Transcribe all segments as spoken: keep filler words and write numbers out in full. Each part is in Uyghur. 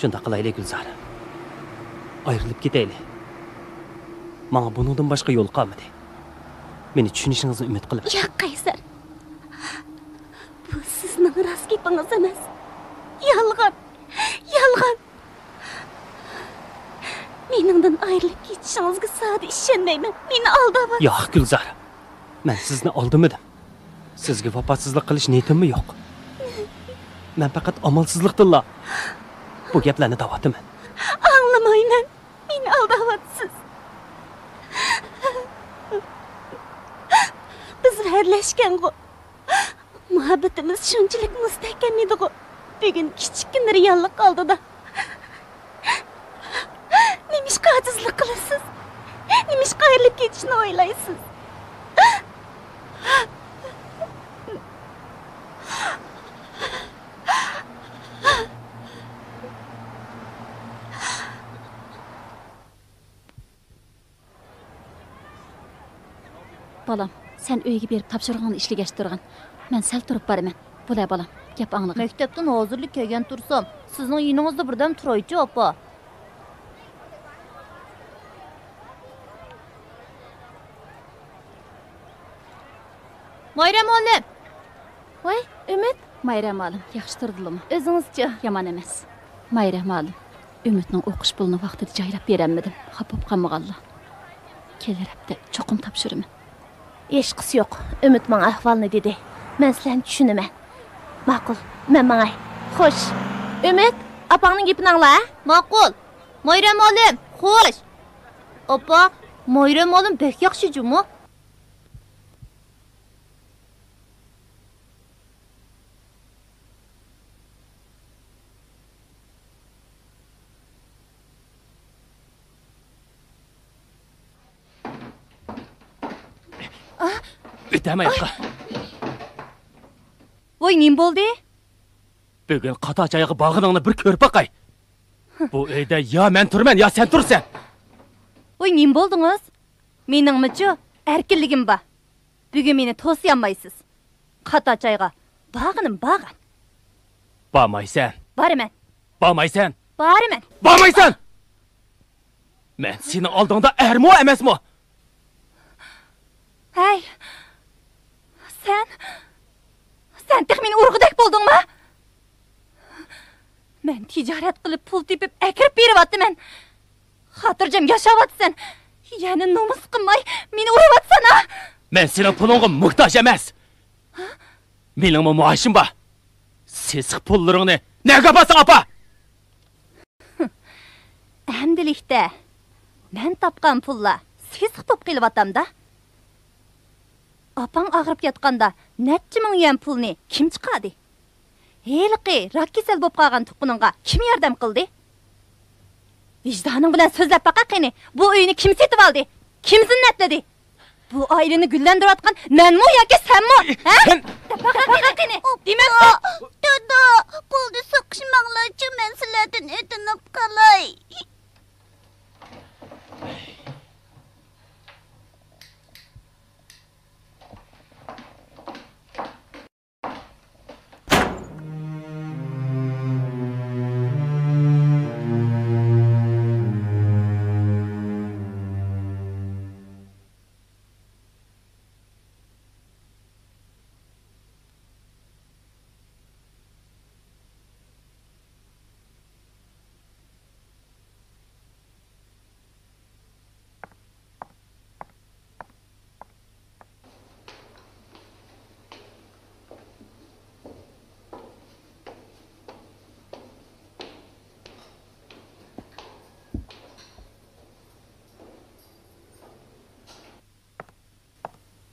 شۇنداق قىلايلى، گۈلزار. ئايرىلىپ كېتەيلى. ماڭا بۇنىڭدىن باشقا يول قالمىدى. مېنى چۈشىنىشىڭىزنى ئۈمىد قىلىمەن. ياق، قەيسەر. بۇ سىزنىڭ راست گېپىڭىز ئەمەس. يالغان. يالغان. مېنىڭدىن ئايرىلىپ كېتىشىڭىزگە زادى ئىشەنمەيمەن. مېنى ئالداۋاتىسىز. ياق، گۈلزار. مەن سىزنى ئالدىمىدىم. سىزگە ۋاپاسىزلىق قىلىش نىيىتىممۇ يوق. مەن پەقەت ئامالسىزلىقتىنلا بۇ گەپلەرنى دەۋاتىمەن. ئاڭلىمايمەن. مېنى ئالداۋاتىسىز. بىز ۋەدىلەشكەنغۇ. مۇھەببىتىمىز شۇنچىلىك مۇستەھكەم ئىدىغۇ. بۈگۈن كىچىككىنە رېئاللىق ئالدىدا نېمىشقا ئاجىزلىق قىلىسىز؟ نېمىشقا ئايرىلىپ كېتىشنى ئويلايسىز؟ بالام، سەن ئۆيگە بېرىپ تاپشۇرۇقۇڭنى ئىشلىگەچ تۇرغىن. مەن سەل تۇرۇپ بارىمەن. بولە بالام، گەپ ئاڭلىغىن. مەكتەپتىن ھازىرلا كەلگەن تۇرسام، سىزنىڭ يېنىڭىزدا بىردەم تۇرايچۇ، ئاپا. مايرەم مۇئەللىم! ۋاي، ئۈمىد! مايرەم مۇئەللىم، ياخشى تۇردىلىمۇ؟ ئۆزىڭىزچۇ؟ يامان ئەمەس. مايرەم مۇئەللىم، ئۈمىدنىڭ ئوقۇش پۇلىنى ۋاقتىدا جايلاپ بېرەلمىدىم. خاپا بولۇپ قالمىغانلا. كېلەر ھەپتە چوقۇم تاپشۇرىمەن. ھېچقىسى يوق. ئۈمىد ماڭا ئەھۋالنى دېدى. مەن سىلەرنى چۈشىنىمەن. ماقۇل، مەن ماڭاي. خوش. ئۈمىد، ئاپاڭنىڭ گېپىنى ئاڭلا، ھە؟ ماقۇل. مايرەم مۇئەللىم، خوش. ئاپا، مايرەم مۇئەللىم بەك ياخشى جۇمۇ. ئۆتەمەي ياققا. ۋوي، نېمە بولدى؟ بۈگۈن قاتا چايغا بارغىنىڭنى بىر كۆرۈپ باقاي. بۇ ئۆيدە يا مەن تۇرىمەن، يا سەن تۇرىسەن. ۋوي، نېمە بولدىڭىز؟ مېنىڭمۇچۇ ئەركىنلىكىم بار. بۈگۈن مېنى توسىيالمايسىز. قاتا چايغا بارغىنىم بارغان. بارمايسەن. بارىمەن. بارمايسەن. بارىمەن. بارمايسەن! مەن سېنىڭ ئالدىڭدا ئەرمۇ ئەمەسمۇ؟ ھەي، سەن، سەن تېخى مېنى ئۇرغۇدەك بولدۇڭمۇ؟ مەن تىجارەت قىلىپ پۇل تېپىپ ئەكىرىپ بېرىۋاتىمەن. خاتىرجەم ياشاۋاتىسەن. يەنە نومۇس قىلماي مېنى ئۇرۇۋاتىسەن ھە؟ مەن سېنىڭ پۇلۇڭغا موھتاج ئەمەس. مېنىڭمۇ مائاشىم بار. سېسىق پۇللىرىڭنى نەگە ئاپارساڭ ئاپار! ئەمدىلىكتە مەن تاپقان پۇللار سېسىق بولۇپ قېلىۋاتامدا. ئاپاڭ ئاغرىپ ياتقاندا نەچچە مىڭ يۈەن پۇلنى كىم چىقاردى؟ ھېلىقى راك كېسەل بولۇپ قالغان تۇغقىنىڭغا كىم ياردەم قىلدى؟ ۋىجدانىڭ بىلەن سۆزلەپ باقە قېنى، بۇ ئۆينى كىم سېتىۋالدى؟ كىم زىننەتلىدى؟ بۇ ئائىلىنى گۈللەندۈرۈۋاتقان مەنمۇ ياكى سەنمۇ؟ ھە؟ سەن دەپ باقە قېنى، دېمەمسەن؟ دادا، قولدا سوقۇشماڭلارچۇ، مەن سىلەردىن ئۆتۈنۈپ قالاي.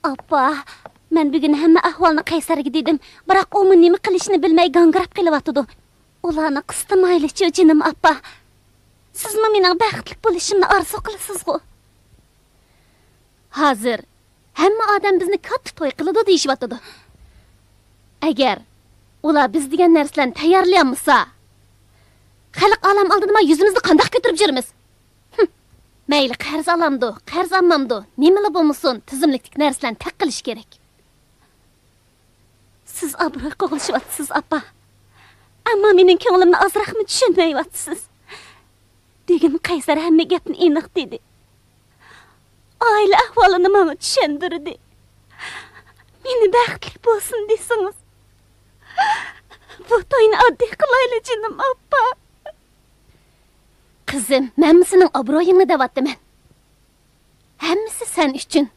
ئاپا، مەن بۈگۈن ھەممە ئەھۋالنى قەيسەرگە دېدىم، بىراق ئۇمۇ نېمە قىلىشنى بىلمەي گاڭگىراپ قېلىۋاتىدۇ. ئۇلارنى قىستىمايلىچۇ، جېنىم ئاپا. سىزمۇ مېنىڭ بەختلىك بولۇشۇمنى ئارزۇ قىلىسىزغۇ؟ ھازىر ھەممە ئادەم بىزنى كاتتا توي قىلىدۇ دېيىشىۋاتىدۇ. ئەگەر ئۇلار بىز دېگەن نەرسىلەرنى تەييارلىيالمىسا، خەلق ئالەم ئالدىدا مانا يۈزىمىزنى قانداق كۆتۈرۈپ يۈرىمىز؟ ھىم. مەيلى قەرز ئالامدۇ، قەرز ئالمامدۇ، نېمىلا بولمىسۇن، تىزىملىكتىكى نەرسىلەرنى تەق قىلىش كېرەك. سىز ئابرۇي قوغلىشىۋاتىسىز، ئاپا. ئەمما مېنىڭ كۆڭلۈمنى ئازراقمۇ چۈشەنمەيۋاتىسىز. بۈگۈن قەيسەر ھەممە گەپنى ئېنىق دېدى. ئائىلە ئەھۋالىنى ماڭا چۈشەندۈردى. مېنى بەختلىك بولسۇن دېسىڭىز. بۇ توينى ئاددىي قىلايلى، جېنىم ئاپا. قىزىم، مەنمۇ سېنىڭ ئابرۇيۇڭنى دەۋاتىمەن. ھەممىسى سەن ئۈچۈن.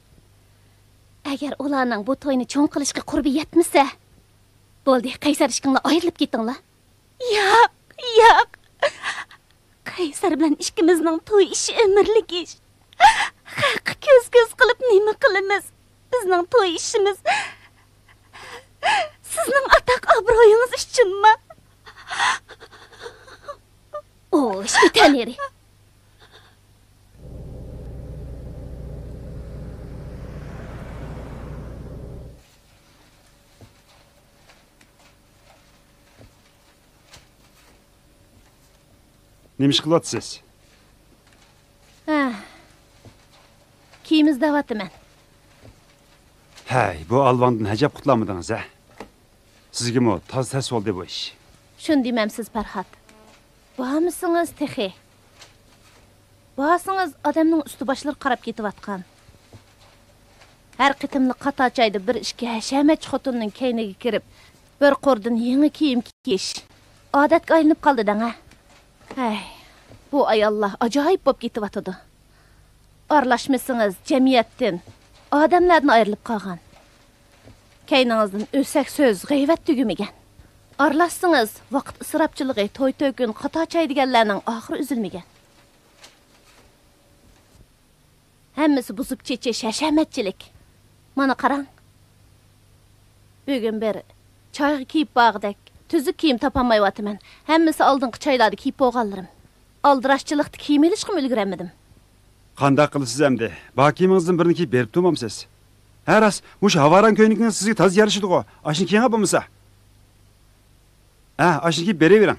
ئەگەر ئۇلارنىڭ بۇ توينى چوڭ قىلىشقا قۇربى يەتمىسە، بولدى، قەيسەر ئىككىڭلار ئايرىلىپ كېتىڭلار. ياق، ياق. قەيسەر بىلەن ئىككىمىزنىڭ توي ئىشى ئۆمۈرلۈك ئىش. خەققە كۆز-كۆز قىلىپ نېمە قىلىمىز؟ بىزنىڭ توي ئىشىمىز سىزنىڭ ئاتاق ئابرۇيىڭىز ئۈچۈنمۇ؟ ئوش، ئۆتەلىرى. نېمە ئىش قىلىۋاتىسىز؟ ھە. كىيىم ئىزدەۋاتىمەن. ھەي، بۇ ئالۋاڭدىن ئەجەب قۇتۇلالمىدىڭىز، ھە؟ سىزگىمۇ تازا تەس بولدى بۇ ئىش. شۇنى دېمەمسىز، پەرھات؟ بارمىسىڭىز تېخى. بارسىڭىز، ئادەمنىڭ ئۈستى باشلىرى قاراپ كېتىۋاتقان. ھەر قېتىملىق قاتار چايدا بىر ئىككى ھەشەمەتچى خوتۇننىڭ كەينىگە كىرىپ، بىر قوردىن يېڭى كىيىم كىيىش ئادەتكە ئايلىنىپ قالدى دەڭە. ھەي، بۇ ئاياللار ئاجايىپ بولۇپ كېتىۋاتىدۇ. ئارىلاشمىسىڭىز، جەمئىيەتتىن، ئادەملەردىن ئايرىلىپ قالغان. كەينىڭىزدىن ئۆسەك سۆز، غەيۋەت تۈگىمىگەن. ئارىلاشسىڭىز، ۋاقىت ئىسراپچىلىقى، توي-تۆكۈن، قاتار چاي دېگەنلەرنىڭ ئاخىرى ئۈزۈلمىگەن. ھەممىسى بۇزۇپ چېچىش، ھەشەمەتچىلىك. مانا قاراڭ. بۈگۈن بىر چايغا كىيىپ بارغۇدەك تۈزۈك كىيىم تاپالمايۋاتىمەن. ھەممىسى ئالدىنقى چايلاردا كىيىپ بولغانلىرىم. ئالدىراشچىلىقتا كىيىم ئېلىشقىمۇ ئۈلگۈرەلمىدىم. قانداق قىلىسىز ئەمدى؟ بار كىيىمىڭىزدىن بىرنى كىيىپ بېرىپ تۇرمامسىز؟ ھە، راست، مۇشۇ ھاۋاراڭ كۆينىكىڭىز سىزگە تازا يارىشىدىغۇ. ئاشۇنى كىيىڭە بولمىسا. ھە، ئاشۇنى كىيىپ بېرىۋېرىڭ.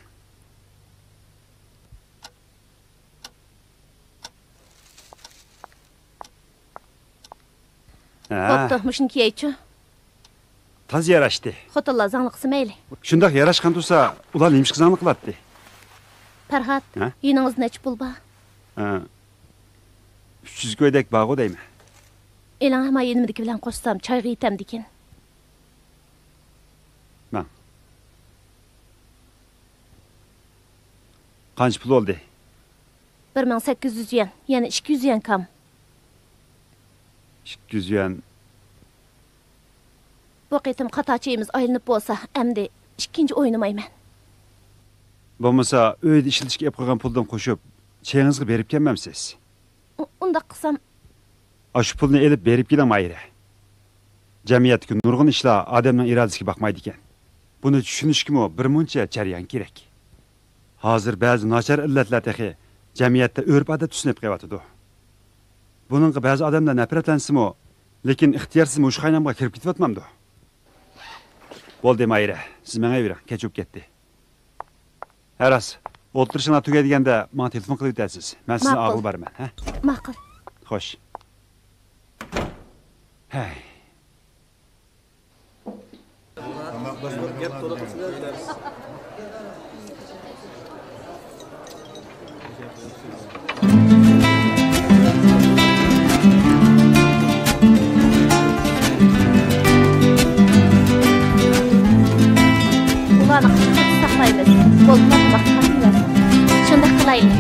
ھە. بوپتۇ، مۇشۇنى كىيەيچۇ. تازا ياراشتى. خوتۇنلار زاڭلىقسا مەيلى. شۇنداق ياراشقان تۇرسا، ئۇلار نېمىشقا زاڭلىق قىلاتتى؟ پەرھات، ھە؟ يېنىڭىزدا نەچچە پۇل بار؟ ھە. ئۈچ يۈز كويدەك بارغۇ دەيمەن. ئېلىڭ، ھەمما يېنىمدىكى بىلەن قوشسام، چايغا يېتەمدىكىن. ماڭ. قانچە پۇل بولدى؟ بىر مىڭ سەككىز يۈز يۈەن، يەنە ئىككى يۈز يۈەن كام. ئىككى يۈز يۈەن. بۇ قېتىم قاتار چېيىمىز ئايلىنىپ بولسا، ئەمدى ئىككىنچى ئوينىمايمەن. بولمىسا، ئۆيدە ئىشلىتىشكە ئېلىپ قويغان پۇلدىن قوشۇپ، چېيىڭىزغا بېرىپ كەلمەمسىز؟ ئۇ-، ئۇنداق قىلسام. ئاشۇ پۇلنى ئېلىپ بېرىپ كېلىڭ، ماھىرە. جەمئىيەتتىكى نۇرغۇن ئىشلار ئادەمنىڭ ئىرادىسىگە باقمايدىكەن. بۇنى چۈشىنىشكىمۇ بىر مۇنچە جەريان كېرەك. ھازىر بەزى ناچار ئىللەتلەر تېخى جەمئىيەتتە ئۆرپ-ئادەتتە تۈسۈنۈپ قېلىۋاتىدۇ. بۇنىڭغا بەزى ئادەملەر نەپرەتلەنسىمۇ، لېكىن ئىختىيارسىز مۇشۇ قاينامغا كىرىپ كېتىۋاتمامدۇ؟ بولدى، ماھىرە، سىز مېڭىۋېرىڭ، كەچ بولۇپ كەتتى. ھە، راست، ئولتۇرۇشۇڭلار تۈگەيدىگەندە ماڭا تېلېفون قىلىۋېتەرسىز. مەن سىزنى ماقۇل. ئالغىلى بارىمەن، ھە؟ ماقۇل. خوش. ھەي. ئۇلارنى قىچقىرتىپ ساقلايمىز. بولدىلا، ۋاقىت قالمىۋەرسۇن. شۇنداق قىلايلى.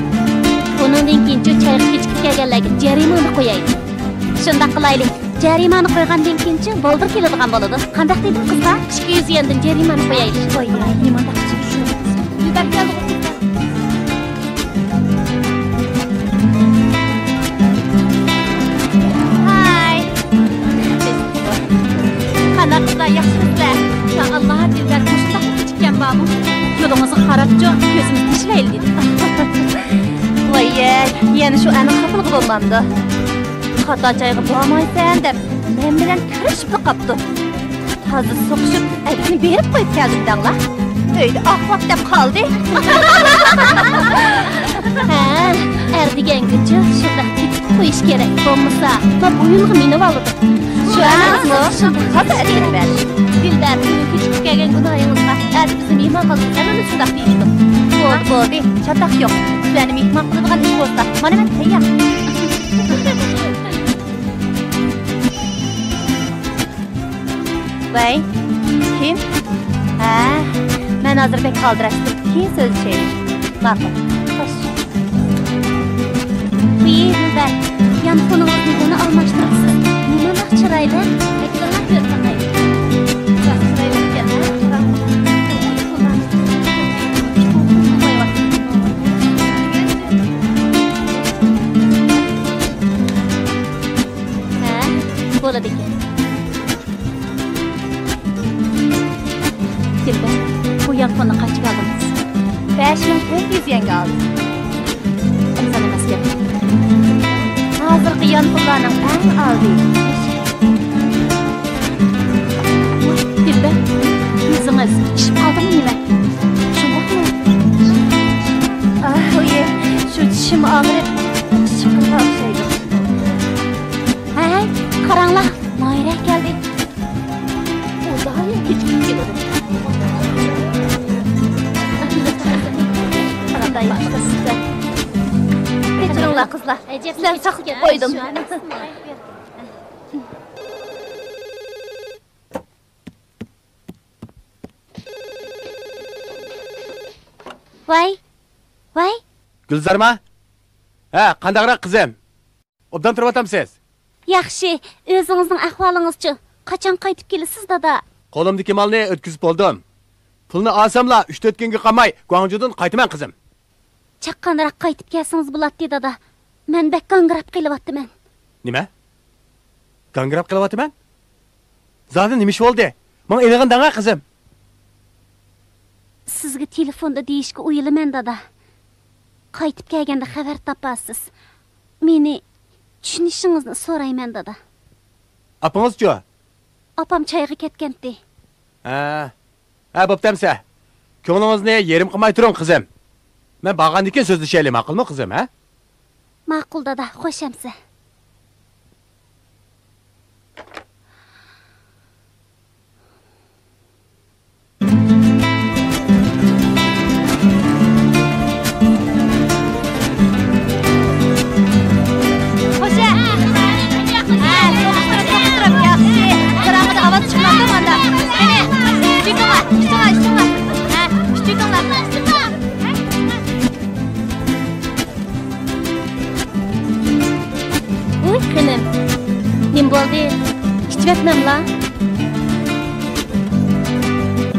ئۇنىڭدىن كېيىنچۇ چايغا كېچىكىپ كەلگەنلەرگە جەرىمانە قويايلى. شۇنداق قىلايلى. جەرىمانە قويغاندىن كېيىنچۇ بولدۇر كېلىدىغان بولىدۇ. قانداق دېدىڭ قىزلار؟ ئىككى يۈز يۈەندىن جەرىمانە قويايلى. ۋاي، نېمانداق كۈچلۈك شۇ. دىلبەر كەلدىغۇ قىزلار. ھاي. قانداق قىزلار، ياخشىمۇسىلەر؟ يا ئاللا، دىلبەر مۇشۇنداق كىچىككەن بارمۇ؟ يولىڭىزغا قاراپچۇ، كۆزىمىز تېشىلايلى دېدى. ۋاي، يەنە شۇ ئەنە خاپىلىقى بولمامدۇ؟ قاتار چايغا بارمايسەن دەپ، مەن بىلەن كۆرۈشۈپلا قاپتۇ. تازا سوقۇشۇپ، ئەدىپنى بېرىپ قويۇپ كەلدىم دەڭلار. ئۆيدە ئاق-ۋاق دەپ قالدى. ھە، ئەر دېگەنگىچۇ شۇنداق تېپىپ قويۇش كېرەك، بولمىسا توپ ئويۇنغا مېنىۋالىدۇ. شۇ ئەمەسمۇ؟ شۇنداق. تازا ئەدىبىم بەر. دىلبەر، بۈگۈن كېچىكىپ كەلگەن گۇناھىڭىزغا ئەتە بىزنى مېھمان قىلىپ سەنمۇ شۇنداق دېيىشىدۇ. بولدى، بولدى، چاتاق يوق. سىلەرنى مېھمان قىلىدىغان ئىش بولسا، مانا مەن تەييار. ۋەي، كىم؟ ھە، مەن ھازىر بەك ئالدىراشتىم. كېيىن سۆزلىشەيلى. ماقۇل. خوش. قويۇۋېرىڭ، يانفونىڭىزنى يەنە ئالماشتۇرۇپسىز. نېمانداق چىرايلىق. ئەكىلىڭلار كۆرۈپ باقايلى. راست چىرايلىق ئىكەن، ھە؟ ھە، بولىدىكەن. دىلبەر، بۇ يانفوننى قانچىگە ئالدىڭىز؟ بەش مىڭ تۆت يۈز يۈەنگە ئالدىم. ئەرزان ئەمەسكەن. ھازىرقى يانفونلارنىڭ ئەڭ ئالدى. ۋاي، دىلبەر، يۈزىڭىز شىشىپ قالدىمۇ نېمە؟ شۇنداقمۇ؟ ئاھ، ئۇيە، شۇ چىشىم ئاغرىپ، شىشىپ قالغان ئوخشايدۇ. ھەي، قاراڭلار، ماھىرە كەلدى. ئۇ دائىم كېچىكىپ كېلىدۇ. كەچۈرۈڭلار، قىزلار. سىلەرنى ساقلىتىپ قويدۇم. ۋاي، ۋاي. گۈلزارما؟ ھە، قانداقراق قىزىم؟ ئوبدان تۇرۇۋاتامسىز؟ ياخشى، ئۆزىڭىزنىڭ ئەھۋالىڭىزچۇ؟ قاچان قايتىپ كېلىسىز، دادا؟ قولۇمدىكى مالنى ئۆتكۈزۈپ بولدۇم. پۇلنى ئالساملا، ئۈچ تۆت كۈنگە قالماي گۇاڭجۇدىن قايتىمەن، قىزىم. چاققانراق قايتىپ كەلسىڭىز بولاتتى، دادا. مەن بەك گاڭگىراپ قېلىۋاتىمەن. نېمە؟ گاڭگىراپ قېلىۋاتىمەن؟ زادى نېمە ئىش بولدى؟ ماڭا ئېنىقىنى دەڭە، قىزىم. سىزگە تېلېفوندا دېيىشكە ئۇيىلىمەن، دادا. قايتىپ كەلگەندە خەۋەر تاپارسىز. مېنى چۈشىنىشىڭىزنى سورايمەن، دادا. ئاپىڭىزچۇ؟ ئاپام چايغا كەتكەنتى. ھە. ھە، بوپتۇ ئەمسە. كۆڭلىڭىزنى يېرىم قىلماي تۇرۇڭ، قىزىم. مەن بارغاندىن كېيىن سۆزلىشەيلى، ماقۇلمۇ، قىزىم، ھە؟ ماقۇل، دادا. خوش ئەمسە. خوشە! ھە، توختىتىپ، توختىتىپ، ياخشى. قاراڭغۇدا ئاۋاز چىقمامدۇ ماندا؟ قېنى، ئۈچ تۇڭلار، ئۈچ تۇڭلار، ئۈچ تۇڭلار. ھە، ئۈچ تۇڭلار. ۋوي خېنىم، نېمە بولدى؟ ئىچىۋەتمەملا؟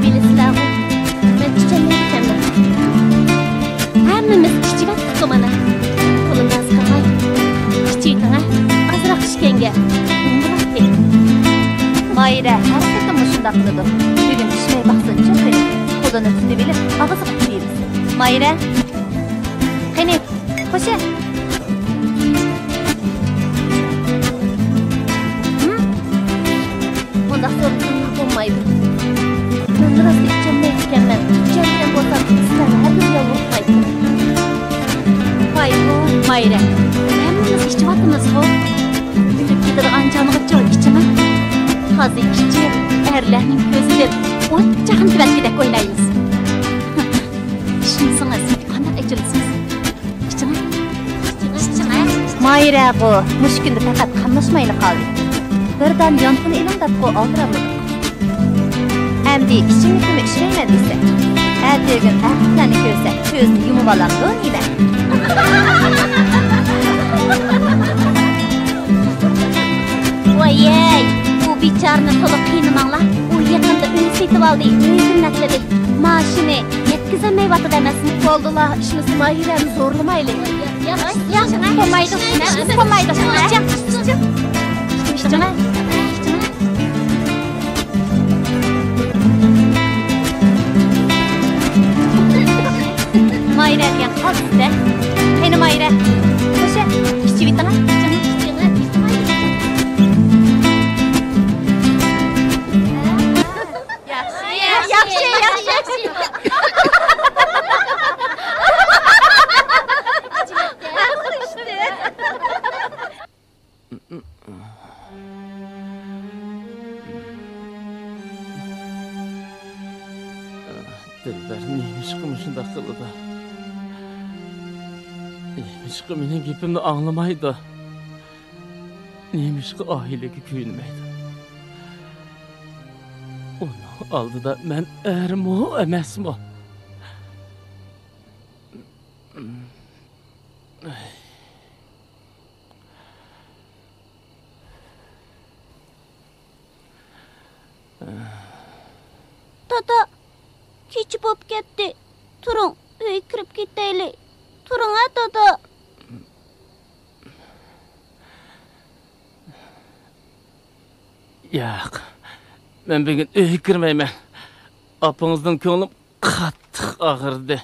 بىلىسىلەرغۇ، مەن ئىچەلمەيدىكەنمەن. ھەممىمىز ئىچىۋەتتۇققۇ مانا. قولۇم راست قىلماي. ئىچىۋېتىڭە، ئازراق ئىچكەنگە. نېمە بولاتتى؟ ماھىرە ھەر قېتىم مۇشۇنداق قىلىدۇ. بۈگۈن ئىچمەي باقسۇنچۇ قېنى. قولىنى تۇتۇۋېلىپ، ئاغزىغا قۇيۇۋېتىڭ. ماھىرە. قېنى، خوشە. ھىم؟ مۇنداق سورىسام بولمايدۇ. مەن راستلا ئىچەلمەيدىكەنمەن. ئىچەلمىگەن بولسام، سىلەرنى ھەرگىز يالۋۇرتمايتتىم. ۋايبۇ، ماھىرە. ھەممىمىز ئىچىۋاتىمىزغۇ. ئۆلۈپ كېتىدىغان جانغىچە ئىچىمەن. تازا كىچىك، ئەرلەرنىڭ كۆزىدىن ئوت چاقنىتىۋەتكۈدەك ئوينايمىز. ئىچمىسىڭىز، قانداق ئېچىلىسىز؟ ئىچىڭە. ئىچىڭە. ماھىرەغۇ مۇشۇ كۈندە پەقەت قاملاشمايلا قالدى. بىردەم يانفون ئېلىڭ دەپقۇ ئالدىرامدۇق. ئەمدى ئىچىملىكنىمۇ ئىچمەيمەن دېسە، ئەتىگۈن ئەركەكلەرنى كۆرسە، كۆزىنى يۇمۇۋالامدۇ نېمە؟ ۋايەي، بۇ بىچارىنى تولا قىينىماڭلار. ئۇ يېقىندا ئۆي سېتىۋالدى، ئۆي زىننەتلىدى. مائاشىنى يەتكۈزەلمەيۋاتىدۇ ئەمەسمۇ؟ بولدىلا، ئىشمىسا ماھىرەنى زورلىمايلى. ياق، ياق، بولمايدۇ. بولمايدۇ. ماھىرە دېگەن قالتىس-دە. قېنى ماھىرە، خوشە، ئىچىۋېتىڭە. ياخشى، ياخشى، ياخشى. دىلبەر نېمىشقا مۇشۇنداق قىلىدۇ؟ نېمىشقا مېنىڭ گېپىمنى ئاڭلىمايدۇ؟ نېمىشقا ئائىلىگە كۆيۈنمەيدۇ؟ ئۇنىڭ ئالدىدا مەن ئەرمۇ ئەمەسمۇ؟ دادا، كېچە بولۇپ كەتتى. تۇرۇڭ، ئۆيگە كىرىپ كېتەيلى. تۇرۇڭ ھە، دادا. ياق، مەن بۈگۈن ئۆيگە كىرمەيمەن. ئاپىڭىزنىڭ كۆڭلۈم قاتتىق ئاغرىدى.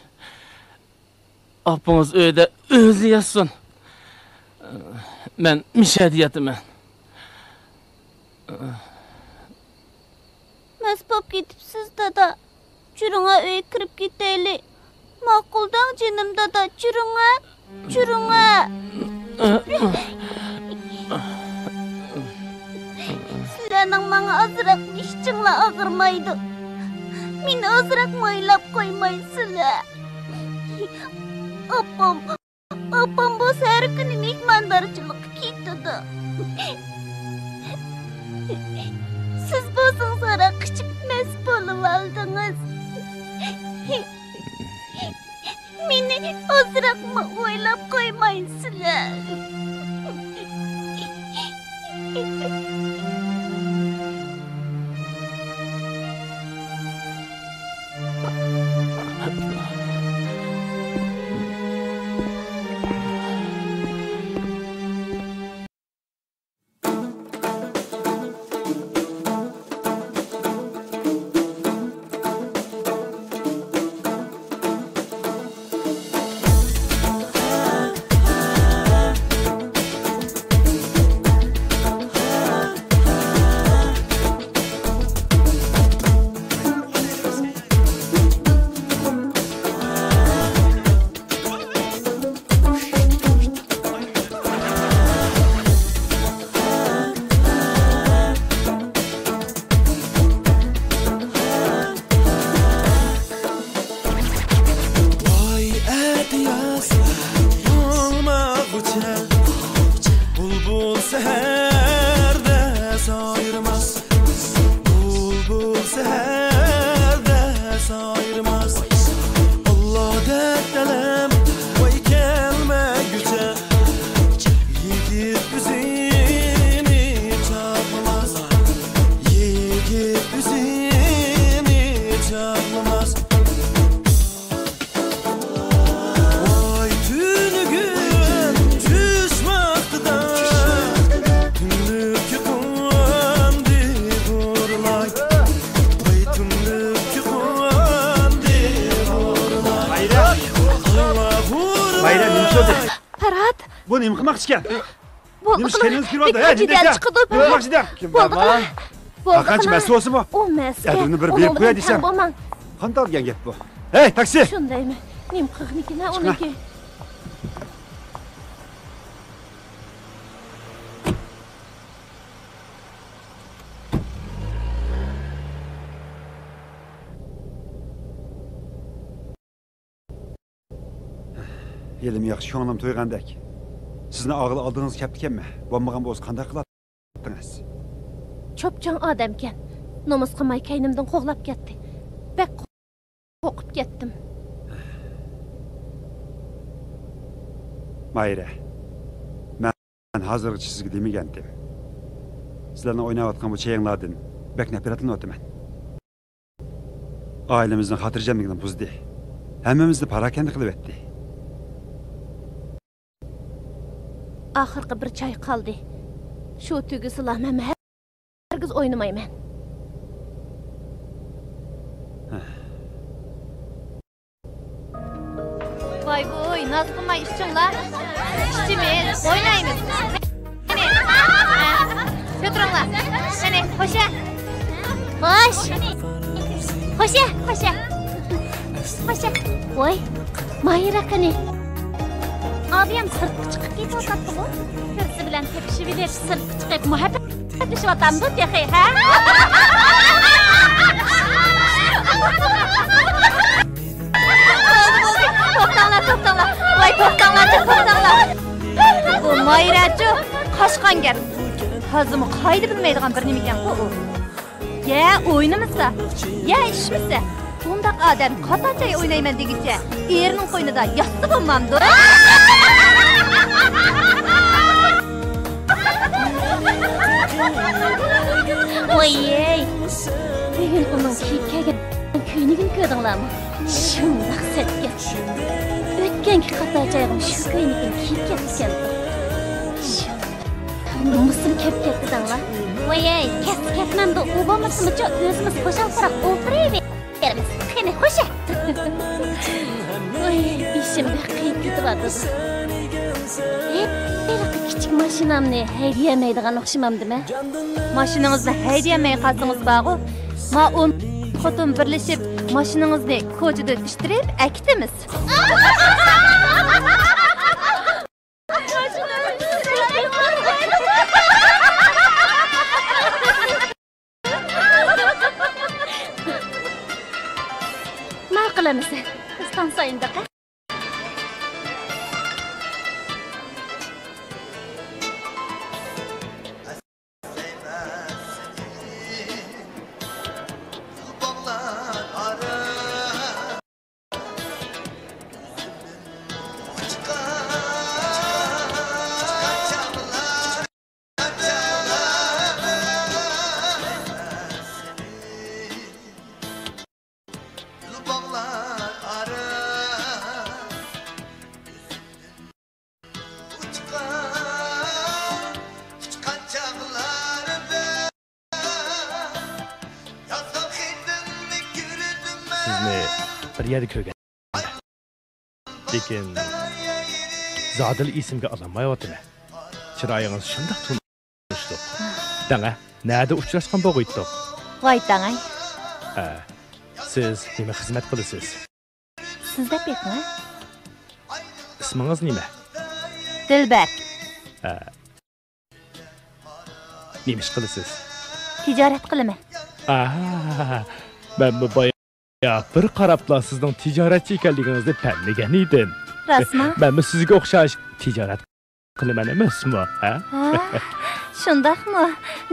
ئاپىڭىز ئۆيدە ئۆزى ياتسۇن. مەن مىشەدە ياتىمەن. مەست بولۇپ كېتىپسىز، دادا. جۈرۈڭە، ئۆيگە كىرىپ كېتەيلى. ماقۇل دەڭ، جېنىم دادا، جۈرۈڭە. جۈرۈڭە. سىلەرنىڭ ماڭا ئازراقمۇ ئىچىڭلار ئاغرىمايدۇ. مېنى ئازراقمۇ ئويلاپ قويمايسىلەر. ئاپام، ئاپام بولسا ھەر كۈنى مېھماندارچىلىققا كېتىدۇ. سىز بولسىڭىز ھاراق ئىچىپ مەست بولۇۋالدىڭىز. مېنى ئازراقمۇ ئويلاپ قويمايسىلەر. ۋاي ئەتىياز ماڭمىغۇچە، بۇلبۇل سەھەردە سايرىماس، بۇلبۇل سەھەردە سايرىماس. ئاللا دەپ تەلەپ ۋاي كەلمىگۈچە، يىگىت ئۆزىنى چاغلىماس، يىگىت ئۆزىنى چاغلىماس. ۋاي تۈنۈگۈن چۈش ۋاقتىدا تۈنلۈككە قوندى بۇرۇلاي. ۋاي تۈنلۈككە قوندى بۇرۇلاي. مايرا! مايرا، نېمە بولدى؟ پەرھات! بۇ نېمە قىلماقچىكەن؟ بولدى، نېمە قىلىڭ. ئىشكەنىڭىز كىرىۋاتىدۇ؟ ھە، نېمە دەيسەن؟ بولدى، قىلىڭ. بولدى، قىلىڭ. بولدى، قىلىڭ. ئۇ مەسكە. ئۇنىڭ بىلەن تەڭ بولماڭ. قانداق دېگەن گەپ بۇ؟ ھەي، تاكسى! شۇندايمۇ؟ نېمە قىلغىنىكىن ھە ئۇنىڭكى؟ ھېلىمۇ ياخشى، كۆڭلۈم تويغاندەك. سىزنى ئاغىل ئالدىڭىزغا كەپتىكەنمەن. بولمىغان بولسا قانداق قىلاتتىڭىز؟ چوپچاڭ ئادەمكەن. نومۇس قىلماي كەينىمدىن قوغلاپ كەتتى. بەك قورقۇپ كەتتىم. ماھىرە، مەن ھازىرغىچە سىزگە دېمىگەنتىم. سىلەرنىڭ ئويناۋاتقان بۇ چېيىڭلاردىن بەك نەپرەتلىنىۋاتىمەن. ئائىلىمىزنىڭ خاتىرجەملىكىنى بۇزدى. ھەممىمىزنى پاراكەندە قىلىۋەتتى. ئاخىرقى بىر چاي قالدى. شۇ تۈگىسىلا مەن ھەرگىز ئوينىمايمەن. ۋاي ۋۇي، ناز قىلماي ئىچىڭلار. ئىچىمىز، ئوينايمىز. قېنى، كۆتۈرۈڭلار. قېنى، خوشە. خوش. خوشە، خوشە. خوشە. ۋاي، ماھىرە قېنى؟ ئابىيەم سىرتقا چىقىپ كېتىۋاتاتتىغۇ. بىرسى بىلەن تېپىشىۋېلىپ، سىرتقا چىقىپ مۇھەببەتلىشىۋاتامدۇ تېخى، ھە؟ غايرەتچۇ، قاشقان گەپ. تازىمۇ قايدا بىلمەيدىغان بىر نېمىكەنغۇ ئۇ. يە ئوينىمىسا، يە ئىچمىسە، بۇنداق ئادەم قاتار چاي ئوينايمەن دېگۈچە، ئېرىنىڭ قوينىدا ياتسا بولمامدۇ؟ ۋايەي، بۈگۈن ئۇنىڭ كىيىپ كەلگەن كۆينىكىنى كۆردۈڭلارمۇ؟ شۇنداق سەتكەن. ئۆتكەنكى قاتار چايغىمۇ شۇ كۆينىكىنى كىيىپ كەپتىكەن. نومۇسۇم كەپ كەتتى دەڭلار. ۋايەي، كەتسە كەتمەمدۇ، ئۇ بولمىسىمۇچۇ، ئۆزىمىز خۇشال-خۇراپ ئولتۇرۇۋېرىمىز. قېنى، خوش. ۋاي، بېشىم بەك قېيىپ كېتىۋاتىدۇ. ھېلىقى كىچىك ماشىنامنى ھەيدىيەلمەيدىغان ئوخشىمامدىمەن؟ ماشىنىڭىزنى ھەيدىيەلمەي قالسىڭىز بارغۇ، ما ئون خوتۇن بىرلىشىپ ماشىنىڭىزنى كوچىدىن ئىتتىرىپ ئەكېتىمىز. ماقۇل ئەمىسە، بىز تانسايىندۇق. سىزنى بىر يەردە كۆرگەن، لېكىن زادىلا ئېسىمگە ئالالمايۋاتىمەن. چىرايىڭىز شۇنداق تونۇشلۇق. دەڭە، نەدە ئۇچراشقان بولغىيتتۇق؟ ۋاي دەڭەي. ھە، سىز نېمە خىزمەت قىلىسىز؟ سىز دەپ بېقىڭە. ئىسمىڭىز نېمە؟ دىلبەر. ھە. نېمە ئىش قىلىسىز؟ تىجارەت قىلىمەن. ئاھا، مەنمۇ بايا بىر قاراپلا سىزنىڭ تىجارەتچى ئىكەنلىكىڭىزنى پەملىگەن ئىدىم. راستمۇ؟ مەنمۇ سىزگە ئوخشاش تىجارەت قىلىمەن ئەمەسمۇ، ھە؟ ھە؟ شۇنداقمۇ؟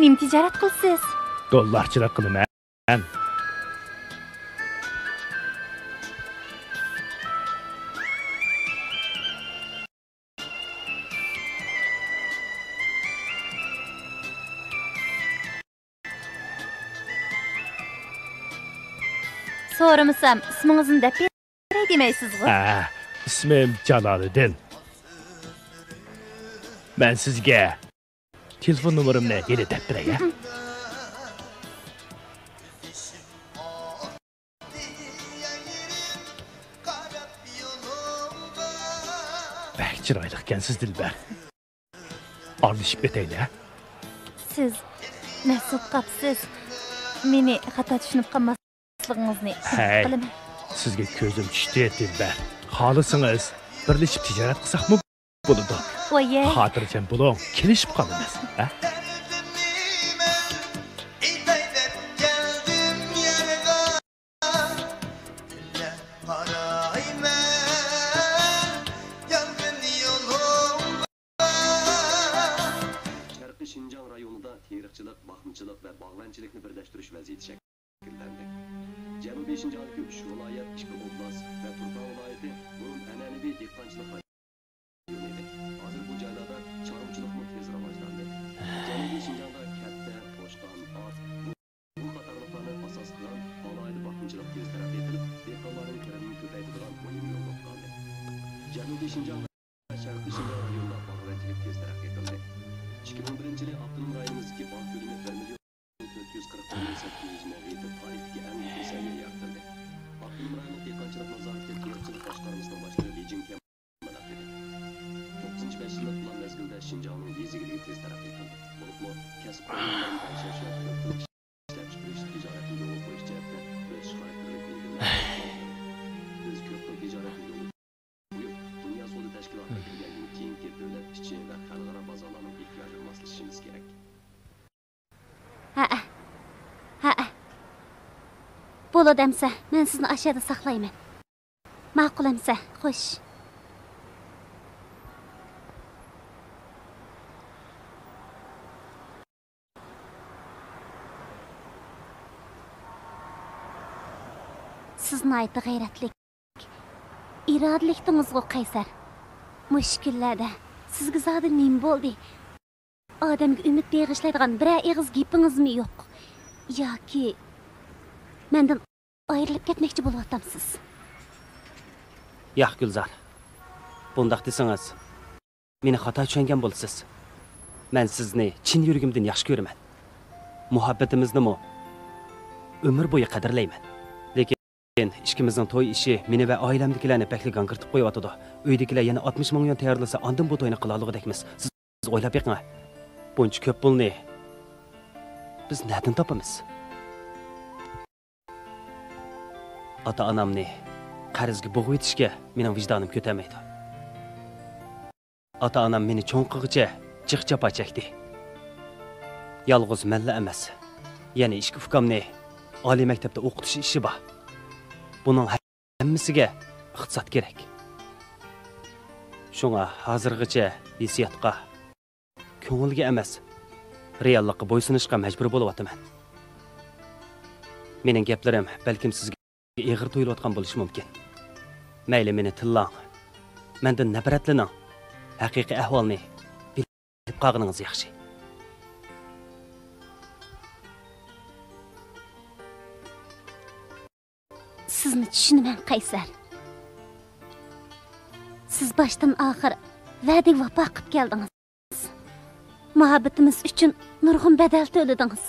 نېمە تىجارەت قىلىسىز؟ دوللارچىلىق قىلىمەن. سورىمىسام، ئىسمىڭىزنى دەپ بېرەي دېمەيسىزغۇ؟ ھە، ئىسمىم جالالىدىن. مەن سىزگە تېلېفون نومۇرۇمنى يەنە دەپ بېرەي، ھە؟ بەك چىرايلىقكەنسىز، دىلبەر. ئارىلىشىپ ئۆتەيلى، ھە؟ سىز مەسۇت قاپسىز. مېنى خاتا چۈشىنىپ قالماسلىقىڭىزنى ئۈمىد قىلىمەن. سىزگە كۆزۈم چۈشتى، دىلبەر. خالىسىڭىز، بىرلىشىپ تىجارەت قىلساقمۇ بولىدۇ. ۋايە. خاتىرجەم بولۇڭ، كېلىشىپ قالىمىز، ھە؟ شەرقىي شىنجاڭ رايونىدا تېرىقچىلىق، باقمىچىلىق ۋە باغۋەنچىلىكنى بىرلەشتۈرۈش ۋەزىيىتى شەكىللەندى. جەنۇبىي شىنجاڭدىكى ئۈچ ۋىلايەت، ئىككى ئوبلاست ۋە تۇرپان ۋىلايىتى بۇرۇن ئەنئەنىۋى دېھقانچىلىق رايونى ئىدى. ھازىر بۇ جايلاردا چارۋىچىلىقمۇ تېز راۋاجلاندى. جەنۇبىي شىنجاڭدا كەتتە، توشقان، ئات، بۇ قاتارلىقلارنى ئاساس قىلغان ئالاھىدە باقمىچىلىق تېز تەرەققىي قىلىپ، دېھقانلارنىڭ كىرىمىنى كۆپەيتىدىغان مۇھىم يول بولۇپ قالدى. جەنۇبىي شىنجاڭ ۋە شەرقىي شىنجاڭ رايونىدا باغۋەنچىلىك تېز تەرەققىي قىلدى. ئىككى مىڭ بىرىنچى يىلى ئاپتونوم رايونىمىزدىكى باغ كۆلىمى بىر مىليون تۆت يۈز قىرىق بىر مىڭ سەككىز يۈز مەن ھېيتى تارىختىكى ئەڭ يۇقىرى سەۋىيەگە ئارتتۇردى. ئاپتونوم رايونلۇق دېھقانچىلىق نازارىتى تېرىقچىلىق باشقارمىسىنىڭ باشلىقى لى جىڭتيەن مۇنداق دېدى: توققۇزىنچى بەش يىللىق پىلان مەزگىلىدە شىنجاڭنىڭ يېزا ئىگىلىكى تېز تەرەققىي قىلدى. بولۇپمۇ كەسىپ ئورۇنلىرىنى تەڭشەش ۋە كۆپ خىل ئىشلەپچىقىرىش تىجارەتنى يولغا قويۇش جەھەتتە ئۆسۈش خاراكتېرلىك ئىلگىرىلەش. بىز كۆپ خىل تىجارەتنى يولغا قويۇپ، دۇنيا سودا تەشكىلاتىغا كىرگەندىن كېيىنكى دۆلەت ئىچى ۋە خەلقئارا بازارلارنىڭ ئېھتىياجىغا ماسلىشىشىمىز كېرەك. ھەئە. ھەئە. بولىدۇ ئەمسە، مەن سىزنى ئاشۇ يەردە ساقلايمەن. ماقۇل ئەمسە، خوش. سىز ناھايىتى غەيرەتلىك، ئىرادىلىكتىڭىزغۇ، قەيسەر. مۇشۇ كۈنلەردە سىزگە زادى نېمە بولدى؟ ئادەمگە ئۈمىد بېغىشلايدىغان بىرەر ئېغىز گېپىڭىزمۇ يوق؟ ياكى مەندىن ئايرىلىپ كەتمەكچى بولۇۋاتامسىز؟ ياق، گۈلزار. بۇنداق دېسىڭىز، مېنى خاتا چۈشەنگەن بولىسىز. مەن سىزنى چىن يۈرىكىمدىن ياخشى كۆرىمەن. مۇھەببىتىمىزنىمۇ ئۆمۈر بويى قەدىرلەيمەن. لېكىن ئىككىمىزنىڭ توي ئىشى مېنى ۋە ئائىلەمدىكىلەرنى بەكلا گاڭگىرىتىپ قويۇۋاتىدۇ. ئۆيدىكىلەر يەنە ئاتمىش مىڭ يۈەن تەييارلىسا، ئاندىن بۇ توينى قىلالىغۇدەكمىز. سىز ئويلاپ بېقىڭ. بۇنچە كۆپ پۇلنى بىز نەدىن تاپىمىز؟ ئاتا-ئانامنى قەرزگە بوغۇۋېتىشكە مېنىڭ ۋىجدانىم كۆتەرمەيدۇ. ئاتا-ئانام مېنى چوڭ قىلغۇچە جىق جاپا چەكتى. يالغۇز مەنلا ئەمەس، يەنە ئىككى ئۇكامنى ئالىي مەكتەپتە ئوقۇتۇش ئىشى بار. بۇنىڭ ھەممىسىگە ئىقتىساد كېرەك. شۇڭا ھازىرغىچە ھېسسىياتقا، كۆڭۈلگە ئەمەس، رېئاللىققا بويسۇنۇشقا مەجبۇر بولۇۋاتىمەن. مېنىڭ گەپلىرىم بەلكىم سىزگە ئېغىر تۇيۇلۇۋاتقان بولۇشى مۇمكىن. مەيلى، مېنى تىللاڭ، مەندىن نەپرەتلىنىڭ، ھەقىقىي ئەھۋالنى بىلىپ قالغىنىڭىز ياخشى. سىزنى چۈشىنىمەن، قەيسەر. سىز باشتىن ئاخىر ۋەدىگە ۋاپا قىلىپ كەلدىڭىز. مۇھەببىتىمىز ئۈچۈن نۇرغۇن بەدەل تۆلىدىڭىز.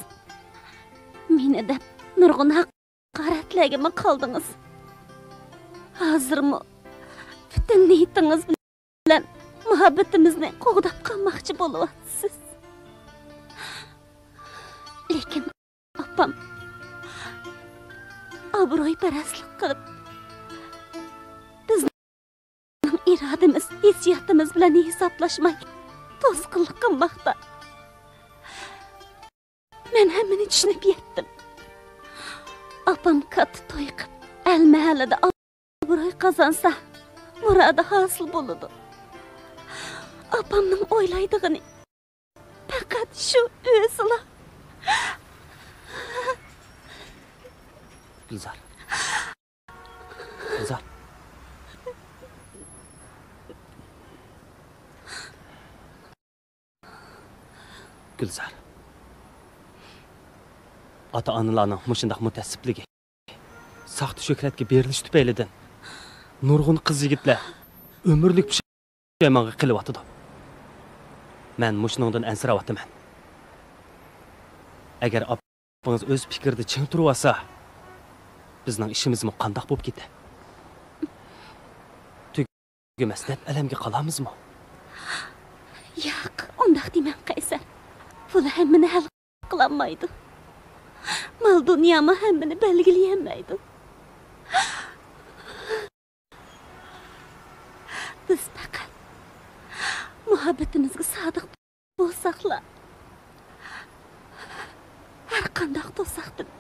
مېنى دەپ نۇرغۇن ھاقارەتلەرگىمۇ قالدىڭىز. ھازىرمۇ پۈتۈن نىيىتىڭىز بىلەن مۇھەببىتىمىزنى قوغداپ قالماقچى بولۇۋاتىسىز. لېكىن ئاپام ئابرۇيپەرەسلىك قىلىپ، بىزنىڭ ئىرادىمىز، ھېسسىياتىمىز بىلەن ھېسابلاشماي توسقۇنلۇق قىلماقتا. مەن ھەممىنى چۈشىنىپ يەتتىم. ئاپام كاتتا توي قىپ، ئەل مەھەللىدە ئابرۇي قازانسا، مۇرادى ھاسىل بولىدۇ. ئاپامنىڭ ئويلايدىغىنى پەقەت شۇ ئۆزىلا. گۈلزار. گۈلزار. گۈلزار. ئاتا-ئانىلارنىڭ مۇشۇنداق مۇتەئەسسىپلىكى، ساختا شۆھرەتكە بېرىلىش تۈپەيلىدىن نۇرغۇن قىز-يىگىتلەر ئۆمۈرلۈك پۇشايمانغا قېلىۋاتىدۇ. مەن مۇشۇنىڭدىن ئەنسىرەۋاتىمەن. ئەگەر ئاپىڭىز ئۆز پىكرىدە چىڭ تۇرۇۋالسا، بىزنىڭ ئىشىمىزمۇ قانداق بولۇپ كېتەر؟ تۈگىمەس دەرد-ئەلەمگە قالامىزمۇ؟ ياق، ئۇنداق دېمەڭ، قەيسەر. پۇل ھەممىنى ھەل قىلالمايدۇ. مال-دۇنيامۇ ھەممىنى بەلگىلىيەلمەيدۇ. بىز پەقەت مۇھەببىتىمىزگە سادىق بولساقلا، ھەر قانداق توساقتىن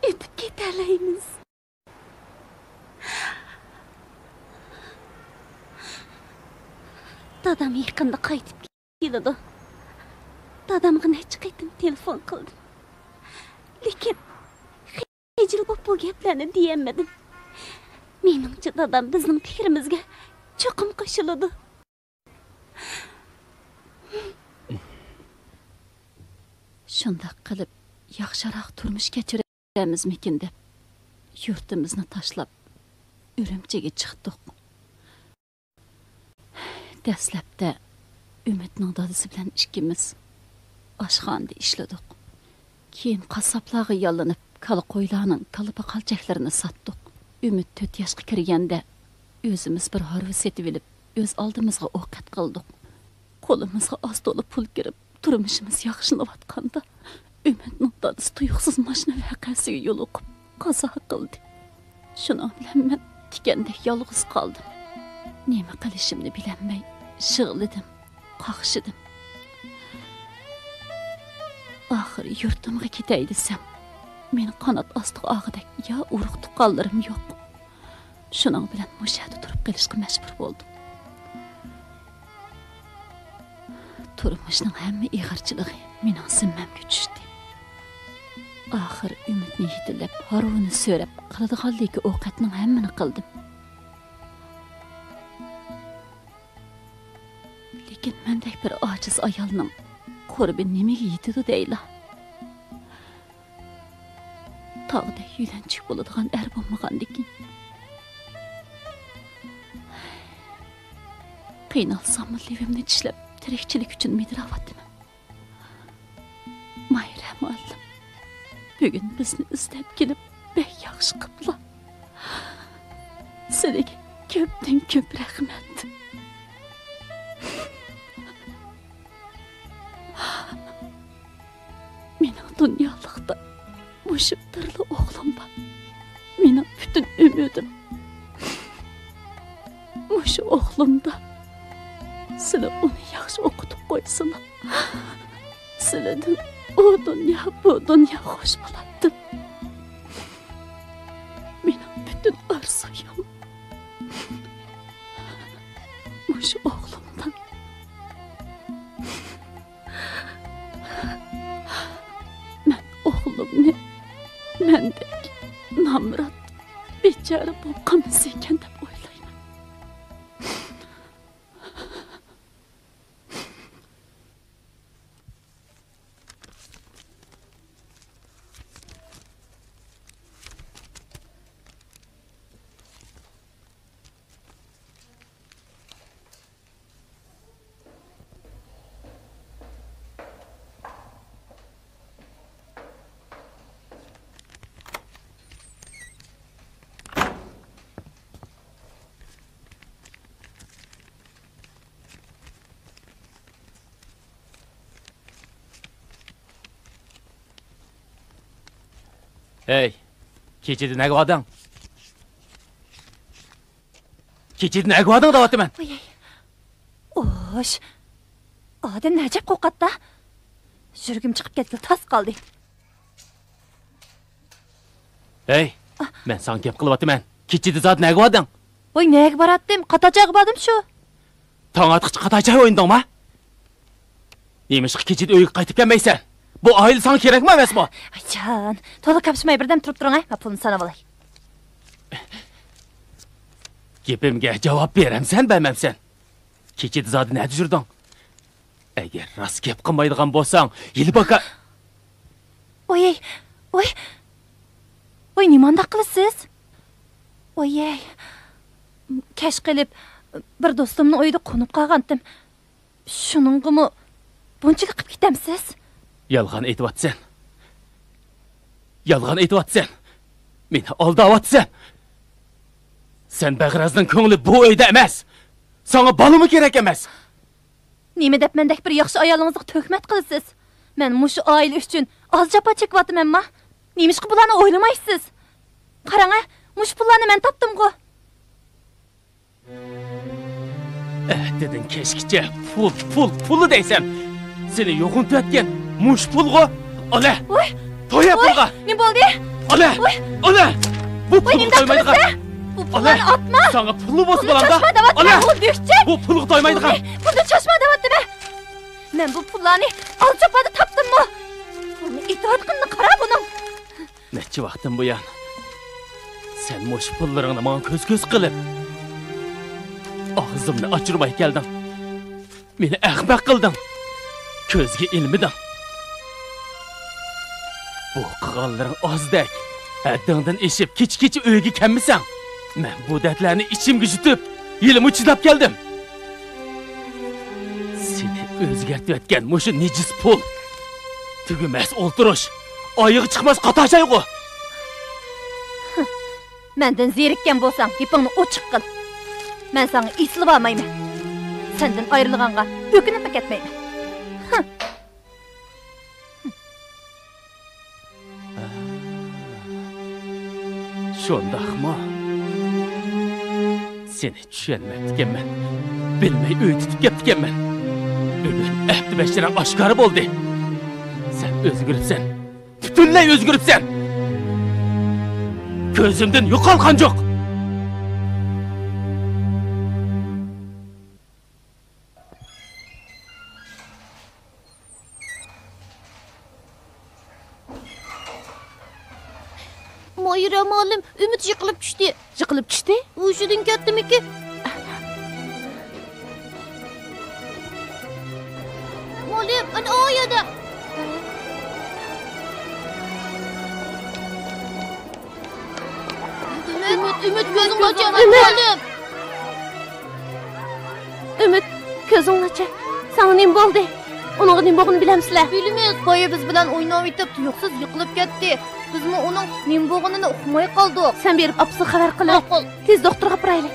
ئۆتۈپ كېتەلەيمىز. دادام يېقىندا قايتىپ كېلىدۇ. دادامغا نەچچە قېتىم تېلېفون قىلدىم. لېكىن خىجىل بولۇپ بۇ گەپلەرنى دېيەلمىدىم. مېنىڭچە دادام بىزنىڭ پىكرىمىزگە چوقۇم قوشۇلىدۇ. شۇنداق قىلىپ ياخشىراق تۇرمۇش كەچۈرەمىزمىكىن دەپ، يۇرتىمىزنى تاشلاپ ئۈرۈمچىگە چىقتۇق. دەسلەپتە ئۈمىدنىڭ دادىسى بىلەن ئىككىمىز ئاشخانىدا ئىشلىدۇق. كېيىن قاسساپلارغا ياللىنىپ، كالا-قويلارنىڭ كالا-پاقالچەكلىرىنى ساتتۇق. ئۈمىد تۆت ياشقا كىرگەندە، ئۆزىمىز بىر ھارۋا سېتىۋېلىپ، ئۆز ئالدىمىزغا ئوقەت قىلدۇق. قولىمىزغا ئاز-تولا پۇل كىرىپ، تۇرمۇشىمىز ياخشىلىنىۋاتقاندا، ئۈمىدنىڭ دادىسى تۇيۇقسىز ماشىنا ۋەقەسىگە يولۇقۇپ، قازا قىلدى. شۇنىڭ بىلەن مەن تىكەندەك يالغۇز قالدىم. نېمە قىلىشىمنى بىلەلمەي يىغلىدىم، قاقشىدىم. ئاخىرى يۇرتۇمغا كېتەي دېسەم، مېنى قانات ئاستىغا ئالغۇدەك يا ئۇرۇق-تۇغقانلىرىم يوق. شۇنىڭ بىلەن مۇشۇ يەردە تۇرۇپ قېلىشقا مەجبۇر بولدۇم. تۇرمۇشنىڭ ھەممە ئېغىرچىلىقى مېنىڭ زىممەمگە چۈشتى. ئاخىر ئۈمىدنى يېتىلەپ، ھارۋىنى سۆرەپ، قىلىدىغان لېكى ئوقەتنىڭ ھەممىنى قىلدىم. لېكىن مەندەك بىر ئاجىز ئايالنىڭ قۇربى نېمىگە يېتىدۇ دەيلا؟ تاغدەك يۆلەنچۈك بولىدىغان ئەر بولمىغاندىكىن، قىينالساممۇ لېۋىمنى چىشلەپ، تىرىكچىلىك ئۈچۈن مىدىراۋاتىمەن. ماھىرە مۇئەللىم، بۈگۈن بىزنى ئىزدەپ كېلىپ، بەك ياخشى قىپلا. سىلىگە كۆپتىن كۆپ رەھمەت. مېنىڭ دۇنيالىقتا مۇشۇ بىرلا ئوغلۇم بار. مېنىڭ پۈتۈن ئۈمىدىم مۇشۇ ئوغلۇمدا. سىلى ئۇنى ياخشى ئوقۇتۇپ قويسىلا، سىلىدىن ئۇ دۇنيا، بۇ دۇنيا خوش بولاتتىم. مېنىڭ پۈتۈن ئارزۇيۇم مۇشۇ ئوغلۇمدىن. مەن ئوغلۇمنى مەندەك نامرات، بىچارە بولۇپ قالمىسا ئىكەن دەپ ئويلايمەن. ھەي، كېچىدە نەگە باردىڭ؟ كېچىدە نەگە باردىڭ دەۋاتىمەن. ۋاي. ئوش. ئادەم ئەجەب قورقاتتا. يۈرىكىم چىقىپ كەتكىلى تاس قالدى. ھەي، مەن ساڭا گەپ قىلىۋاتىمەن. كېچىدە زادى نەگە باردىڭ؟ ۋاي، نەگە باراتتىم؟ قاتاچاغا باردىم شۇ. تاڭ ئاتقىچە قاتاچاي ئوينىدىڭما؟ نېمىشقا كېچىدە ئۆيگە قايتىپ كەلمەيسەن؟ بۇ ئائىلە ساڭا كېرەكمۇ ئەمەسمۇ؟ ئايجان، تولا كاپشىماي بىردەم تۇرۇپ تۇرۇڭ ھە، مەن پۇلنى ساناۋالاي. گېپىمگە جاۋاب بېرەمسەن، بەرمەمسەن؟ كېچىدە زادى نەدە يۈردۈڭ؟ ئەگەر راست گەپ قىلمايدىغان بولساڭ، ھېلى باكا. ۋاي، ۋاي، ۋاي، نېمانداق قىلىسىز؟ ۋاي، كەچ قېلىپ، بىر دوستۇمنىڭ ئۆيىدە قونۇپ قالغانتىم. شۇنىڭغىمۇ بۇنچىلىك قىلىپ كېتەمسىز؟ يالغان ئېيتىۋاتىسەن. يالغان ئېيتىۋاتىسەن. مېنى ئالداۋاتىسەن. سەن بەغرەزنىڭ كۆڭلى بۇ ئۆيدە ئەمەس. ساڭا بالىمۇ كېرەك ئەمەس. نېمە دەپ مەندەك بىر ياخشى ئايالىڭىزغا تۆھمەت قىلىسىز؟ مەن مۇشۇ ئائىلە ئۈچۈن ئاز جاپا چېكىۋاتىمەنما؟ نېمىشقا بۇلارنى ئويلىمايسىز؟ قاراڭە، مۇشۇ پۇللارنى مەن تاپتىمغۇ. ئەتىدىن كەچكىچە پۇل، پۇل، پۇل دەيسەن. سېنى يوغىنىتىۋەتكەن مۇشۇ پۇلغۇ. ئالە! ۋاي! تويە ۋاي! پۇلغا! نېمە بولدى؟ ئالە! ۋاي! ئالە! بۇ ۋاي، پۇلغا تويمايدىغان. بۇ پۇللارنى ئاتما! ساڭا پۇلمۇ بولسا بولامدا؟ ئالە! بۇ دۆشچە! بۇ پۇلغا تويمايدىغان. بۇنى چاچما دەۋاتتىم. مەن بۇ پۇللارنى ئالچاپادا تاپتىممۇ؟ بۇنى ئېتىۋاتقىنىنى قارا بۇنىڭ. نەچچە ۋاقىتتىن بۇيان سەن مۇشۇ پۇللىرىڭنى ماڭا كۆز-كۆز قىلىپ، ئاغزىمنى ئاچۇرماي كەلدىڭ. مېنى ئەخمەق قىلدىڭ. كۆزگە ئىلمىدىڭ. بۇ قىلغانلىرىڭ ئازدەك. ھەددىڭدىن ئېشىپ كېچە-كېچە ئۆيگە كەلمىسەڭ، مەن بۇ دەردلەرنى ئىچىمگە يۇتۇپ، ھېلىمۇ چىداپ كەلدىم. سېنى ئۆزگەرتىۋەتكەن مۇشۇ نىجىس پۇل، تۈگىمەس ئولتۇرۇش، ئايىغى چىقماس قاتاشايغۇ. مەندىن زېرىككەن بولساڭ، گېپىڭنى ئوچۇق قىل. مەن ساڭا ئېسىلىۋالمايمەن. سەندىن ئايرىلغانغا ئۆكۈنۈپمۇ كەتمەيمەن. شۇنداقمۇ؟ سېنى چۈشەنمەپتىكەنمەن. بىلمەي ئۆي تۇتۇپ كەپتىكەنمەن. بۈگۈن ئەپتى بەشىرىڭ ئاشكارا بولدى. سەن ئۆزگىرىپسەن. پۈتۈنلەي ئۆزگىرىپسەن. كۆزۈمدىن يوقال، قانجۇق! مۇئەللىم، ئۈمىد يىقىلىپ چۈشتى. يىقىلىپ چۈشتى؟ ھوشىدىن كەتتىمىكى؟ مۇئەللىم، ئەنە ئۇ يەردە. ئۈمىد، ئۈمىد، كۆزۈڭنى ئاچ، ئۈمىد. مۇئەللىم. ئۈمىد، كۆزۈڭنى ئاچ. ساڭا نېمە بولدى؟ ئۇنىڭغا نېمە بولغىنىنى بىلەمسىلەر؟ بىلىمىز. بايا بىز بىلەن ئويناۋېتىپ، تۇيۇقسىز يىقىلىپ كەتتى. بىزمۇ ئۇنىڭ نېمە بولغىنىنى ئۇقماي قالدۇق. سەن بېرىپ ئاپىسىغا خەۋەر قىلىپ، ماقۇل، تېز دوختۇرغا ئاپىرايلى.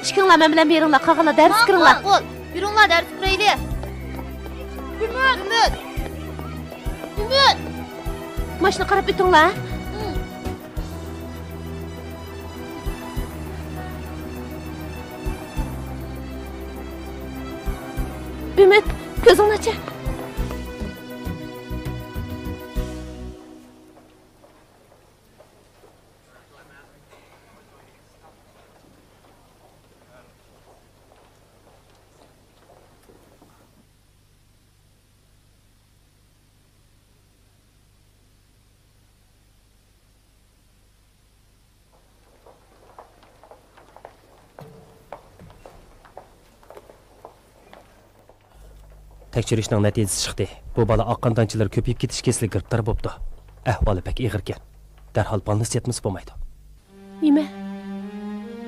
ئىككىڭلار مەن بىلەن بېرىڭلار، قالغانلار دەرسكە كىرىڭلار. ماقۇل. يۈرۈڭلار، دەرسكە كىرەيلى. ئۈمىد! ئۈمىد! ئۈمىد! ماشىنا قاراپ ئۆتۈڭلار. ئۈمىد، كۆزۈڭنى ئاچ. تەكشۈرۈشنىڭ نەتىجىسى چىقتى. بۇ بالا ئاق قان دانچىلىرى كۆپىيىپ كېتىش كېسىلىگە گىرىپتار بوپتۇ. ئەھۋالى بەك ئېغىركەن. دەرھال بالنىستتا ياتمىسا بولمايدۇ. نېمە؟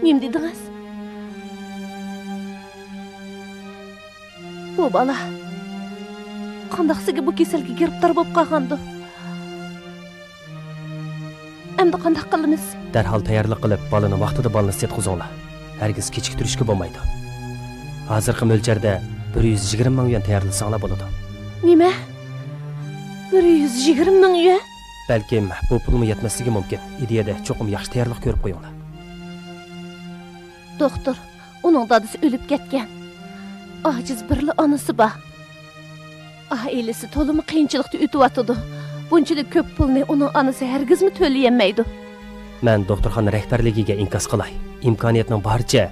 نېمە دېدىڭىز؟ بۇ بالا قانداقسىگە بۇ كېسەلگە گىرىپتار بولۇپ قالغاندۇ؟ ئەمدى قانداق قىلىمىز؟ دەرھال تەييارلىق قىلىپ، بالىنى ۋاقتىدا بالنىستتا ياتقۇزۇڭلار. ھەرگىز كېچىكتۈرۈشكە بولمايدۇ. ھازىرقى مۆلچەردە بىر يۈز يىگىرمە مىڭ يۈەن تەييارلىساڭلار بولىدۇ. نېمە؟ بىر يۈز يىگىرمە مىڭ يۈەن؟ بەلكىم بۇ پۇلمۇ يەتمەسلىكى مۇمكىن. ئىدىيەدە چوقۇم ياخشى تەييارلىق كۆرۈپ قويۇڭلار. دوختۇر، ئۇنىڭ دادىسى ئۆلۈپ كەتكەن. ئاجىز بىرلا ئانىسى بار. ئائىلىسى تولىمۇ قىيىنچىلىقتا ئۆتۈۋاتىدۇ. بۇنچىلىك كۆپ پۇلنى ئۇنىڭ ئانىسى ھەرگىزمۇ تۆلىيەلمەيدۇ. مەن دوختۇرخانا رەھبەرلىكىگە ئىنكاس قىلاي. ئىمكانىيەتنىڭ بارىچە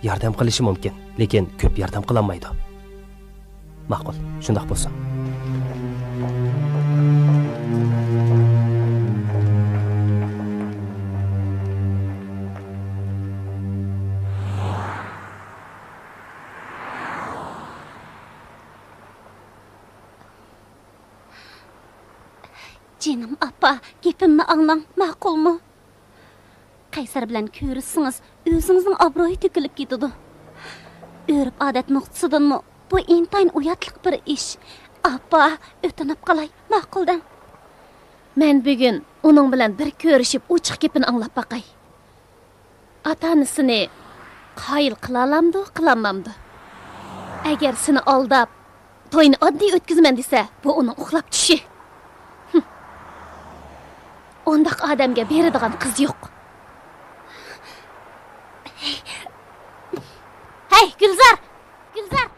ياردەم قىلىشى مۇمكىن، لېكىن كۆپ ياردەم قىلالمايدۇ. ماقۇل، شۇنداق بولسۇن. جېنىم ئاپا، گېپىمنى ئاڭلاڭ، ماقۇلمۇ؟ قەيسەر بىلەن كۆرۈشسىڭىز، ئۆزىڭىزنىڭ ئابرۇيى تۆكۈلۈپ كېتىدۇ. ئۆرپ-ئادەت نۇقتىسىدىنمۇ بۇ ئىنتايىن ئۇياتلىق بىر ئىش. ئاپا، ئۆتۈنۈپ قالاي، ماقۇل دەڭ. مەن بۈگۈن ئۇنىڭ بىلەن بىر كۆرۈشۈپ، ئوچۇق گېپىنى ئاڭلاپ باقاي. ئاتا-ئانىسىنى قايىل قىلالامدۇ، قىلالمامدۇ؟ ئەگەر سېنى ئالداپ، توينى ئاددىي ئۆتكۈزىمەن دېسە، بۇ ئۇنىڭ ئۇخلاپ چۈشى. ھىم. ئۇنداق ئادەمگە بېرىدىغان قىز يوق. ھەي، گۈلزار! گۈلزار!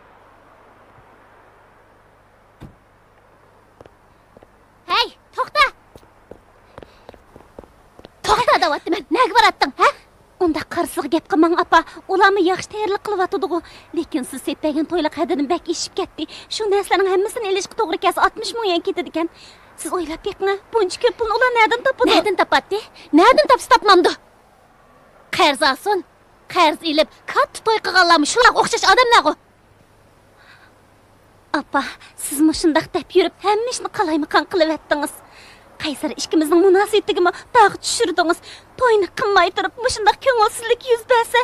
ھەي، توختا! توختا دەۋاتىمەن، نەگە باراتتىڭ، ھە؟ ئۇنداق قارىسىغا گەپ قىلماڭ، ئاپا. ئۇلارمۇ ياخشى تەييارلىق قىلىۋاتىدىغۇ. لېكىن سىز سېتىپ بەرگەن تويلۇق ھەددىدىن بەك ئېشىپ كەتتى. شۇ نەرسىلەرنىڭ ھەممىسىنى ئېلىشقا توغرا كەلسە، ئاتمىش مىڭ يۈەن كېتىدىكەن. سىز ئويلاپ بېقىڭ، بۇنچە كۆپ پۇلنى ئۇلار نەدىن تاپىدۇ؟ نەدىن تاپاتتى؟ نەدىن تاپسا تاپمامدۇ؟ قەرز ئالسۇن، قەرز ئېلىپ، كاتتا توي قىلغانلارمۇ شۇلارغا ئوخشاش ئادەملەرغۇ. ئاپا، سىز مۇشۇنداق دەپ يۈرۈپ، ھەممە ئىشنى قالايمىقان قىلىۋەتتىڭىز. قەيسەر ئىككىمىزنىڭ مۇناسىۋىتىگىمۇ داغ چۈشۈردىڭىز. توينى قىلماي تۇرۇپ، مۇشۇنداق كۆڭۈلسىزلىك يۈز بەرسە،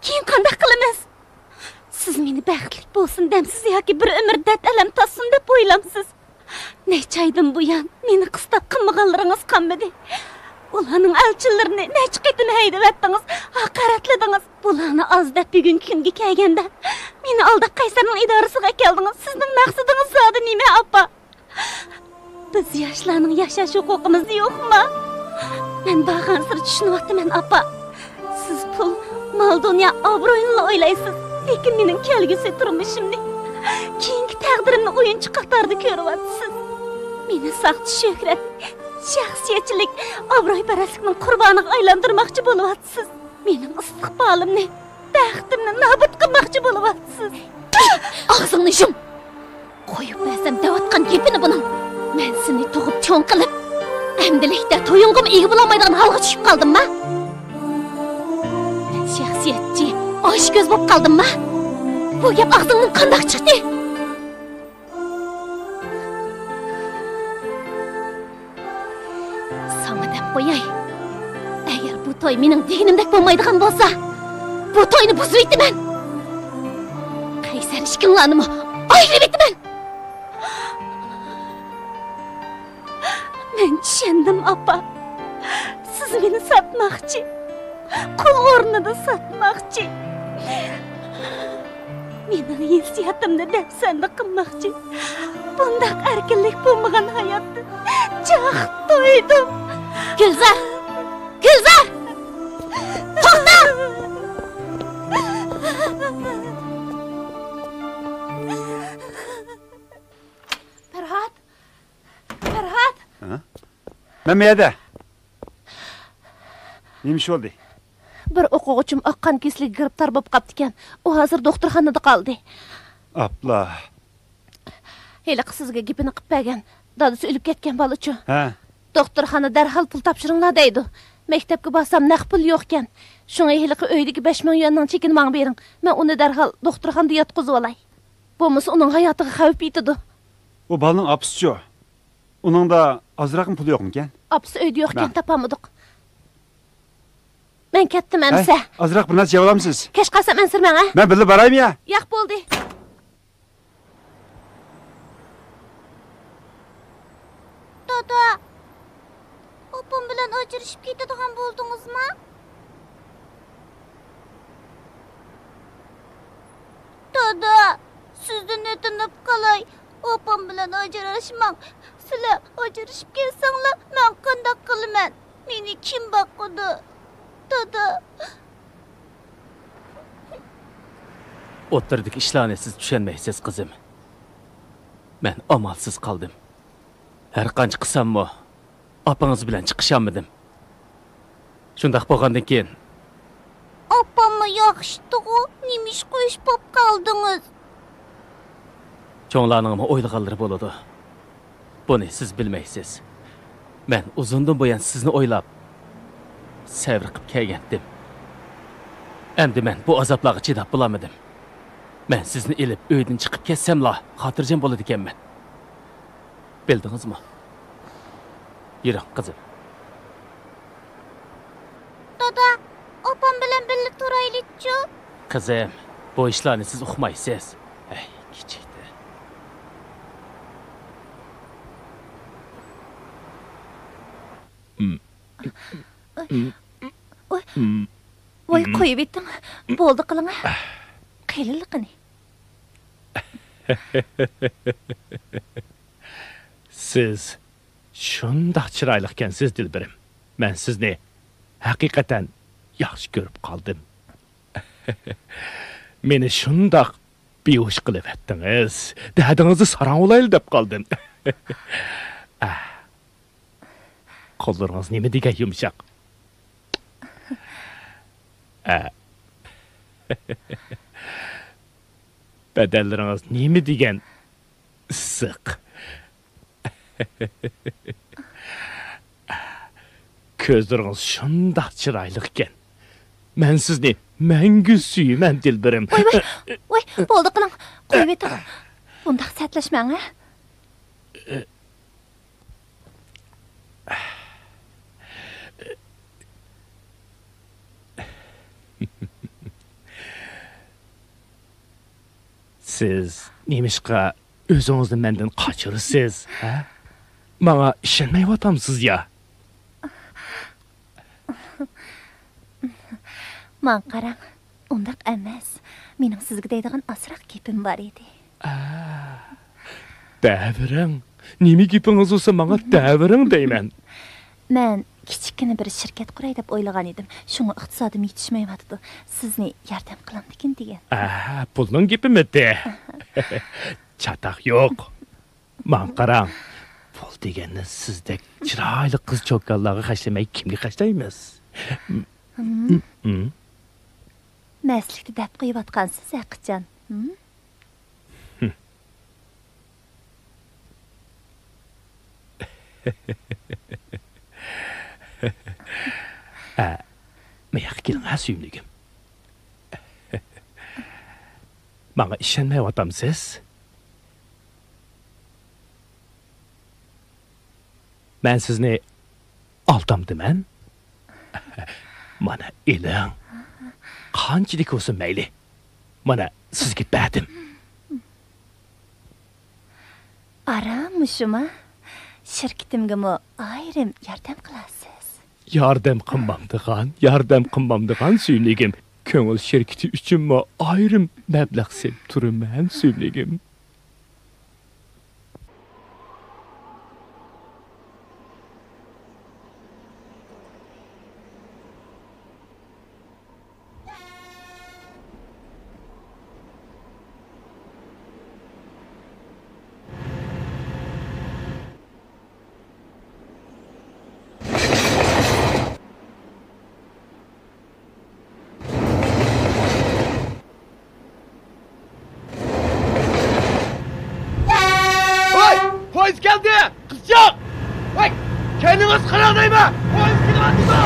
كېيىن قانداق قىلىمىز؟ سىز مېنى بەختلىك بولسۇن دەمسىز ياكى بىر ئۆمۈر دەرد-ئەلەم تاتسۇن دەپ ئويلامسىز؟ نەچچە ئايدىن بۇيان مېنى قىستاپ قىلمىغانلىرىڭىز قالمىدى. ئۇلارنىڭ ئەلچىلىرىنى نەچچە قېتىم ھەيدىۋەتتىڭىز، ھاقارەتلىدىڭىز. بۇلارنى ئاز دەپ بۈگۈنكى كۈنگە كەلگەندە، مېنى ئالداپ قەيسەرنىڭ ئىدارىسىغا ئەكەلدىڭىز. سىزنىڭ مەقسىتىڭىز زادى نېمە، ئاپا؟ بىز ياشلارنىڭ ياشاش ھوقۇقىمىز يوقما؟ مەن بارغانسېرى چۈشىنىۋاتىمەن، ئاپا. سىز پۇل، مال-دۇنيا، ئابرۇينىلا ئويلايسىز، لېكىن مېنىڭ كەلگۈسى تۇرمۇشۇمنى، كېيىنكى تەقدىرىمنى ئويۇنچۇق قاتارىدا كۆرۈۋاتىسىز. مېنى ساختا شۆھرەت، شەخسىيەتچىلىك، ئابرۇيپەرەسلىكنىڭ قۇربانىغا ئايلاندۇرماقچى بولۇۋاتىسىز. مېنىڭ ئىستىقبالىمنى، بەختىمنى نابۇت قىلماقچى بولۇۋاتىسىز. ئاغزىڭنى يۇم! قويۇپ بەرسەم دەۋاتقان گېپىنى بۇنىڭ. مەن سېنى تۇغۇپ چوڭ قىلىپ، ئەمدىلىكتە تويۇڭغىمۇ ئىگە بولالمايدىغان ھالغا چۈشۈپ قالدىمما؟ مەن شەخسىيەتچى، ئاشكۆز بولۇپ قالدىمما؟ بۇ گەپ ئاغزىڭدىن قانداق چىقتى؟ ساڭا دەپ قوياي، ئەگەر بۇ توي مېنىڭ دېگىنىمدەك بولمايدىغان بولسا، بۇ توينى بۇزۇۋېتىمەن. قەيسەر ئىككىڭلارنىمۇ ئايرىۋېتىمەن. مەن چۈشەندىم، ئاپا. سىز مېنى ساتماقچى. قۇل ئورنىدا ساتماقچى. مېنىڭ ھېسسىياتىمنى دەپسەندە قىلماقچى. بۇنداق ئەركىنلىك بولمىغان ھاياتتىن جاق تويدۇم. گۈلزار! گۈلزار! توختا! پەرھات! پەرھات! ھە؟ مەن بۇ يەردە. نېمە ئىش بولدى؟ بىر ئوقۇغۇچىم ئاق قان كېسىلىگە گىرىپتار بولۇپ قاپتىكەن. ئۇ ھازىر دوختۇرخانىدا قالدى. ئاپلا. ھېلىقى سىزگە گېپىنى قىپ بەرگەن، دادىسى ئۆلۈپ كەتكەن بالىچۇ؟ ھە. دوختۇرخانا دەرھال پۇل تاپشۇرۇڭلار دەيدۇ. مەكتەپكە بارسام نەق پۇل يوقكەن. شۇڭا ھېلىقى ئۆيدىكى بەش مىڭ يۈەننىڭ چېكىنى ماڭا بېرىڭ. مەن ئۇنى دەرھال دوختۇرخانىدا ياتقۇزۇۋالاي. بولمىسا ئۇنىڭ ھاياتىغا خەۋپ يېتىدۇ. ئۇ بالىنىڭ ئاپىسىچۇ؟ ئۇنىڭدا ئازراقمۇ پۇلى يوقمىكەن؟ ئاپىسى ئۆيدە يوقكەن، مەن تاپالمىدۇق. مەن كەتتىم ئەمىسە. ھەي، ئازراق بىر نەرسە يەۋالامسىز؟ كەچ قالسام ئەنسىرىمەڭ ھە؟ مەن بىللە بارايمۇ يا؟ ياق، بولدى. دادا، ئاپام بىلەن ئاجرىشىپ كېتىدىغان بولدىڭىزمۇ؟ دادا، سىزدىن ئۆتۈنۈپ قالاي، ئاپام بىلەن ئاجراشماڭ. سىلەر ئاجرىشىپ كەتسەڭلار، مەن قانداق قىلىمەن؟ مېنى كىم باقىدۇ؟ دادا. ئوتتۇرىدىكى ئىشلارنى سىز چۈشەنمەيسىز، قىزىم. مەن ئامالسىز قالدىم. ھەر قانچە قىلساممۇ، ئاپىڭىز بىلەن چىقىشالمىدىم. شۇنداق بولغاندىن كېيىن، ئاپاممۇ ياخشىتىغۇ، نېمىشقا ئۆچ بولۇپ قالدىڭىز؟ چوڭلارنىڭمۇ ئويلىغانلىرى بولىدۇ. بۇنى سىز بىلمەيسىز. مەن ئۇزۇندىن بۇيان سىزنى ئويلاپ، سەۋر قىپ كەلگەنتىم. ئەمدى مەن بۇ ئازابلارغا چىداپ بولالمىدىم. مەن سىزنى ئېلىپ ئۆيدىن چىقىپ كەتسەملا، خاتىرجەم بولىدىكەنمەن. بىلدىڭىزمۇ؟ يۈرۈڭ، قىزىم. دادا، ئاپام بىلەن بىللە تۇرايلىچۇ؟ قىزىم، بۇ ئىشلارنى سىز ئۇقمايسىز. ھەي، كىچىكتە. ۋاي، ۋاي، قويۇۋېتىڭ. بولدى قىلىڭ. قېلىنلىقىنى. سىز شۇنداق چىرايلىقكەنسىز، دىلبىرىم. مەن سىزنى ھەقىقەتەن ياخشى كۆرۈپ قالدىم. مېنى شۇنداق بىھوش قىلىۋەتتىڭىز. دەردىڭىزنى ساراڭ بولايلى دەپ قالدىم. ئە، قوللىرىڭىز نېمە دېگەن يۇمشاق. ئە. بەدەنلىرىڭىز نېمە دېگەن ئىسسىق. كۆزلىرىڭىز شۇنداق چىرايلىق ئىكەن. مەن سىزنى مەڭگۈ سۆيىمەن، دىلبىرىم. ۋاي، ۋاي، ۋاي، بولدى قىلىڭ. قويۇۋېتىڭ. بۇنداق سەتلەشمەڭ، ھە؟ سىز نېمىشقا ئۆزىڭىزنى مەندىن قاچۇرىسىز، ھە؟ ماڭا ئىشەنمەيۋاتامسىز يا؟ ماڭا قاراڭ، ئۇنداق ئەمەس. مېنىڭ سىزگە دەيدىغان ئازراق گېپىم بار ئىدى. ئا، دەۋېرىڭ. نېمە گېپىڭىز بولسا، ماڭا دەۋېرىڭ دەيمەن. مەن كىچىككىنە بىر شىركەت قۇراي دەپ ئويلىغان ئىدىم. شۇڭا ئىقتىسادىم يېتىشمەيۋاتىدۇ. سىزنى ياردەم قىلامدىكىن دېگەن. ئا، پۇلنىڭ گېپىمىدى؟ چاتاق يوق. ماڭا قاراڭ، پۇل دېگەننى سىزدەك چىرايلىق قىز چوكانلارغا خەجلىمەي كىمگە خەجلەيمىز؟ ھىم. ھىم. مەستلىكتە دەپ قويۇۋاتقانسىز ھەقىچان. ھىم؟ ھىم. ھە، مېياققا كېلىڭ ھە، سۆيۈملۈكۈم. ماڭا ئىشەنمەيۋاتامسىز؟ مەن سىزنى ئالدامدىمەن؟ مانا ئېلىڭ. قانچىلىك بولسۇن مەيلى. مانا سىزگە بەردىم. ئارام مۇشۇما؟ شىركىتىمگىمۇ ئايرىم ياردەم قىلارسىز. ياردەم قىلمامدىغان، ياردەم قىلمامدىغان سۆيۈملۈكۈم. كۆڭۈل شىركىتى ئۈچۈنمۇ ئايرىم مەبلەغ سېلىپ تۇرىمەن سۆيۈملۈكۈم. ۋاي! پويىز كەلدى! قىزچاق! ۋاي! كەينىڭىزگە قاراڭ دەيمەن! پويىز كېلىۋاتىدۇ!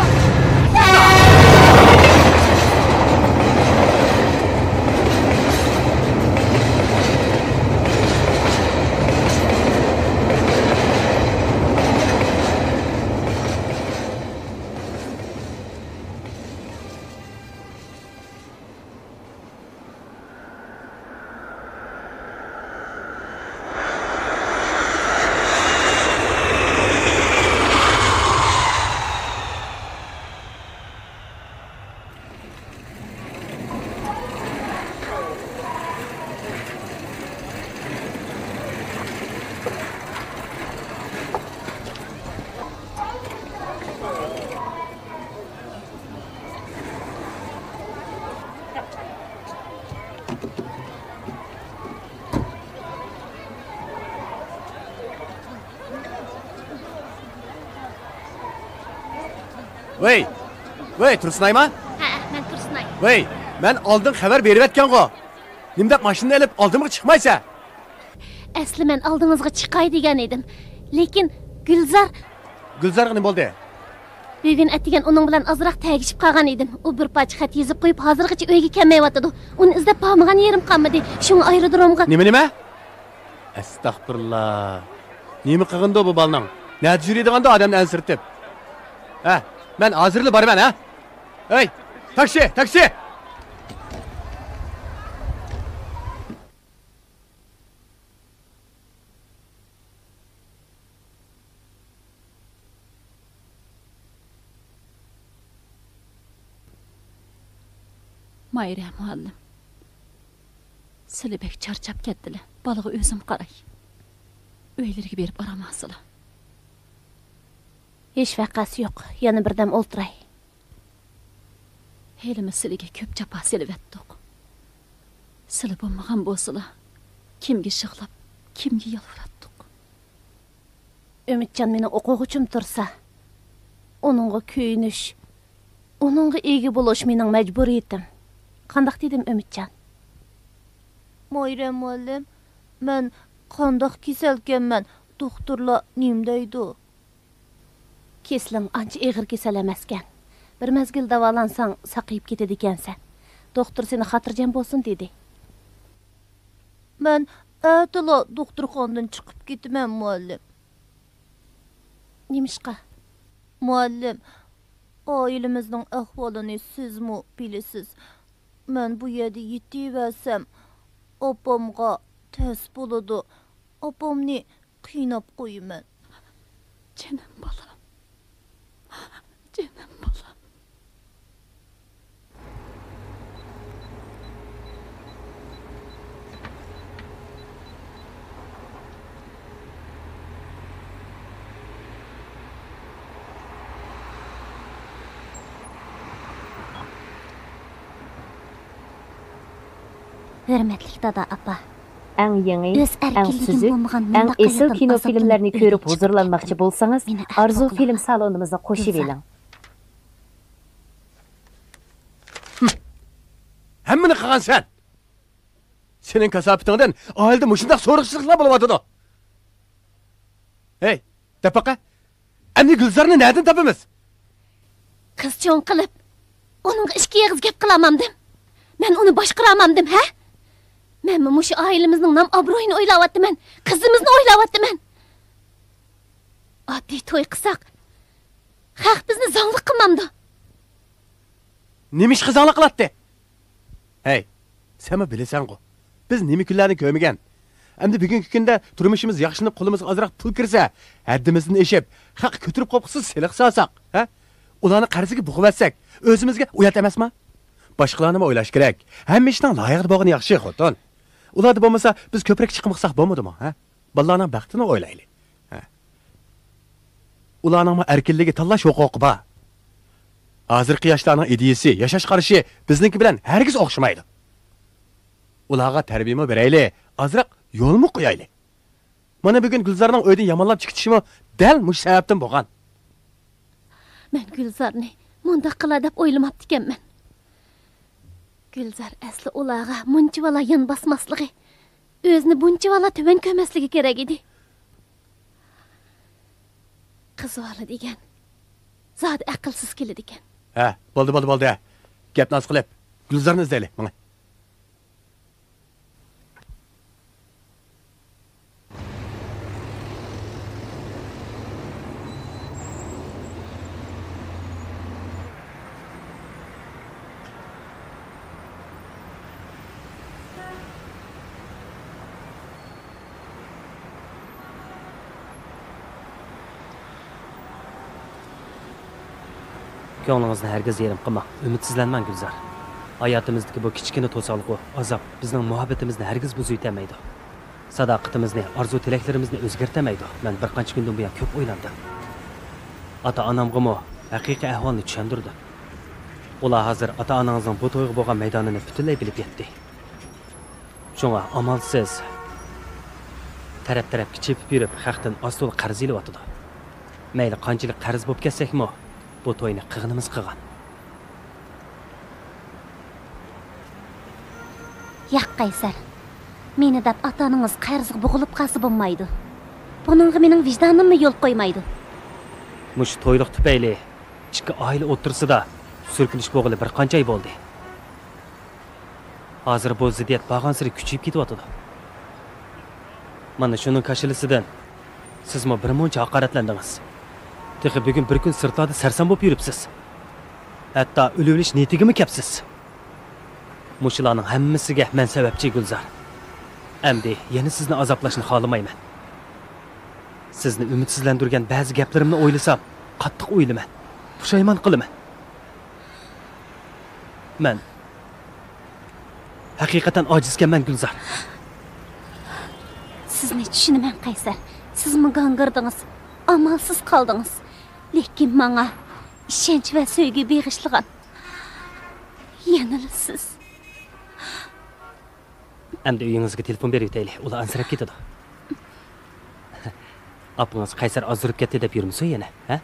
ۋەي! ۋەي، تۇرسۇنئايما؟ ھەئە، مەن تۇرسۇنئاي. ۋەي، مەن ئالدىن خەۋەر بېرىۋەتكەنغۇ. نېمىدەپ ماشىنىنى ئېلىپ ئالدىمغا چىقمايسەن؟ ئەسلى مەن ئالدىڭىزغا چىقاي دېگەن ئىدىم. لېكىن گۈلزار. گۈلزارغا نېمە بولدى؟ بۈگۈن ئەتىگەن ئۇنىڭ بىلەن ئازراق تەگىشىپ قالغان ئىدىم. ئۇ بىر پارچە خەت يېزىپ قويۇپ، ھازىرغىچە ئۆيگە كەلمەيۋاتىدۇ. ئۇنى ئىزدەپ بارمىغان يېرىم قالمىدى. شۇڭا ئايرودرومغا. نېمە، نېمە؟ ئەستەغپۇرۇللا. نېمە قىلغىنىدۇ بۇ بالىنىڭ؟ نەدە يۈرىدىغاندۇ ئادەمنى ئەنسىرىتىپ؟ ھە، مەن ھازىرلا بارىمەن، ھە؟ ئەي، تاكسى، تاكسى! ماھىرە مۇئەللىم، سىلى بەك چارچاپ كەتتىلە. بالىغا ئۆزۈم قاراي. ئۆيلىرىگە بېرىپ ئارام ئالسىلا. ھېچ ۋەقەسى يوق. يەنە بىردەم ئولتۇراي. ھېلىمۇ سىلىگە كۆپ جاپا سېلىۋەتتۇق. سىلى بولمىغان بولسىلا، كىمگە يىغلاپ، كىمگە يالۋۇراتتۇق؟ ئۈمىدجان مېنىڭ ئوقۇغۇچىم تۇرسا، ئۇنىڭغا كۆيۈنۈش، ئۇنىڭغا ئىگە بولۇش مېنىڭ مەجبۇرىيىتىم. قانداق دېدىم، ئۈمىدجان؟ ماھىرە مۇئەللىم، مەن قانداق كېسەلكەنمەن؟ دوختۇرلار نېمە دەيدۇ؟ كېسىلىڭ ئانچە ئېغىر كېسەل ئەمەسكەن. بىر مەزگىل داۋالانساڭ، ساقىيىپ كېتىدىكەنسەن. دوختۇر سېنى خاتىرجەم بولسۇن دېدى. مەن ئەتىلا دوختۇرخانىدىن چىقىپ كېتىمەن، مۇئەللىم. نېمىشقا؟ مۇئەللىم، ئائىلىمىزنىڭ ئەھۋالىنى سىزمۇ بىلىسىز. مەن بۇ يەردە يېتىۋەرسەم، ئاپامغا تەس بولىدۇ. ئاپامنى قىيناپ قويىمەن. جېنىم بالام. جېنىم بالام. ھۆرمەتلىك دادا، ئاپا. ئەڭ يېڭى، ئۆز ئەركىنلىكىم ئەڭ سۈزۈك، بولمىغان ئەڭ مۇنداق ئېسىل ھاياتنىڭ كىنو ئازابىنى فىلىملەرنى ئۆيگە كۆرۈپ چىقىپ ھۇزۇرلانماقچى بولسىڭىز، مېنى ئەپۇ ئارزۇ قىلىڭ. فىلىم سالونىمىزنى قوشۇۋېلىڭ. گۈلزار. ھەممىنى قىلغان سەن! سېنىڭ كاساپىتىڭدىن ئائىلىدە مۇشۇنداق سورۇقچىلىقلار بولۇۋاتىدۇ. ھەي، دەپ باقە، ئەمدى گۈلزارنى نەدىن تاپىمىز؟ قىز چوڭ قىلىپ، ئۇنىڭغا ئىككى ئېغىز گەپ قىلالمامدىم. مەن ئۇنى باشقۇرالمامدىم، ھە؟ مەنمۇ مۇشۇ ئائىلىمىزنىڭ نام-ئابرۇيىنى ئويلاۋاتىمەن، قىزىمىزنى ئويلاۋاتىمەن. ئاددىي توي قىلساق، خەق بىزنى زاڭلىق قىلمامدۇ؟ نېمە ئىشقا زاڭلىق قىلاتتى؟ ھەي، سەنمۇ بىلىسەنغۇ، بىز نېمە كۈنلەرنى كۆرمىگەن. ئەمدى بۈگۈنكى كۈندە تۇرمۇشىمىز ياخشىلىنىپ، قولىمىزغا ئازراق پۇل كىرسە، ھەددىمىزدىن ئېشىپ، خەققە كۆتۈرۈپ قوپقۇسىز سېلىق سالساق، ھە؟ ئۇلارنى قەرزگە بوغۇۋەتسەك، ئۆزىمىزگە ئۇيات ئەمەسما؟ باشقىلارنىمۇ ئويلاش كېرەك. ھەممە ئىشنىڭ لايىقىدا بولغىنى ياخشى، خوتۇن. ئۇلاردا بولمىسا، بىز كۆپرەك چىقىم قىلساق بولمىدىمۇ، ھە؟ بالىلارنىڭ بەختىنى ئويلايلى. ھە. ئۇلارنىڭمۇ ئەركىنلىكى، تاللاش ھوقۇقى بار. ھازىرقى ياشلارنىڭ ئىدىيىسى، ياشاش قارىشى بىزنىڭكى بىلەن ھەرگىز ئوخشىمايدۇ. ئۇلارغا تەربىيەمۇ بېرەيلى، ئازراق يولمۇ قويايلى. مانا بۈگۈن گۈلزارنىڭ ئۆيدىن يامانلاپ چىقىشىمۇ دەل مۇشۇ سەۋەبتىن بولغان. مەن گۈلزارنى مۇنداق قىلار دەپ ئويلىماپتىكەنمەن. گۈلزار ئەسلى ئۇلارغا مۇنچىۋالا يان باسماسلىقى، ئۆزىنى بۇنچىۋالا تۆۋەن كۆرمەسلىكى كېرەك ئىدى. قىز بالا دېگەن زادى ئەقىلسىز كېلىدىكەن. ھە، بولدى، بولدى، بولدى. گەپنى ئاز قىلىپ، گۈلزارنى ئىزدەيلى، ماڭە. كۆڭلىڭىزنى ھەرگىز يېرىم قىلماڭ، ئۈمىدسىزلەنمەڭ، گۈلزار. ھاياتىمىزدىكى بۇ كىچىككىنە توسالغۇ، ئازاب بىزنىڭ مۇھەببىتىمىزنى ھەرگىز بۇزۇۋېتەلمەيدۇ. ساداقىتىمىزنى، ئارزۇ-تىلەكلىرىمىزنى ئۆزگەرتەلمەيدۇ. مەن بىر قانچە كۈندىن بۇيان كۆپ ئويلاندىم. ئاتا-ئانامغىمۇ ھەقىقىي ئەھۋالنى چۈشەندۈردۈم. ئۇلار ھازىر ئاتا-ئانىڭىزنىڭ بۇ تويغا بولغان مەيدانىنى پۈتۈنلەي بىلىپ يەتتى. شۇڭا ئامالسىز تەرەپ-تەرەپكە چېپىپ يۈرۈپ، خەقتىن ئاز-تولا قەرز ئېلىۋاتىدۇ. مەيلى قانچىلىك قەرز بولۇپ كەتسەكمۇ، بۇ توينى قىلغىنىمىز قىلغان. ياق، قەيسەر. مېنى دەپ ئاتا-ئانىڭىز قەرزگە بوغۇلۇپ قالسا بولمايدۇ. بۇنىڭغا مېنىڭ ۋىجدانىممۇ يول قويمايدۇ. مۇشۇ تويلۇق تۈپەيلى ئىككى ئائىلە ئوتتۇرىسىدا سۈركىلىش بولغىلى بىر قانچە ئاي بولدى. ھازىر بۇ زىددىيەت بارغانسېرى كۈچىيىپ كېتىۋاتىدۇ. مانا شۇنىڭ كاشىلىسىدىن سىزمۇ بىر مۇنچە ھاقارەتلەندىڭىز. تېخى بۈگۈن بىر كۈن سىرتلاردا سەرسان بولۇپ يۈرۈپسىز. ھەتتا ئۆلۈۋېلىش نىيىتىگىمۇ كەپسىز. مۇشۇلارنىڭ ھەممىسىگە مەن سەۋەبچى، گۈلزار. ئەمدى يەنە سىزنى ئازابلاشنى خالىمايمەن. سىزنى ئۈمىدسىزلەندۈرگەن بەزى گەپلىرىمنى ئويلىسام، قاتتىق ئويلىمەن، پۇشايمان قىلىمەن. مەن ھەقىقەتەن ئاجىزكەنمەن، گۈلزار. سىزنى چۈشىنىمەن، قەيسەر. سىزمۇ گاڭگىردىڭىز، ئامالسىز قالدىڭىز. لېكىن ماڭا ئىشەنچ ۋە سۆيگۈ بېغىشلىغان يەنىلا سىز. ئەمدى ئۆيىڭىزگە تېلېفون بېرىۋېتەيلى، ئۇلار ئەنسىرەپ كېتىدۇ. ئاپىڭىز قەيسەر ئازدۇرۇپ كەتتى دەپ يۈرمىسۇن يەنە، ھە؟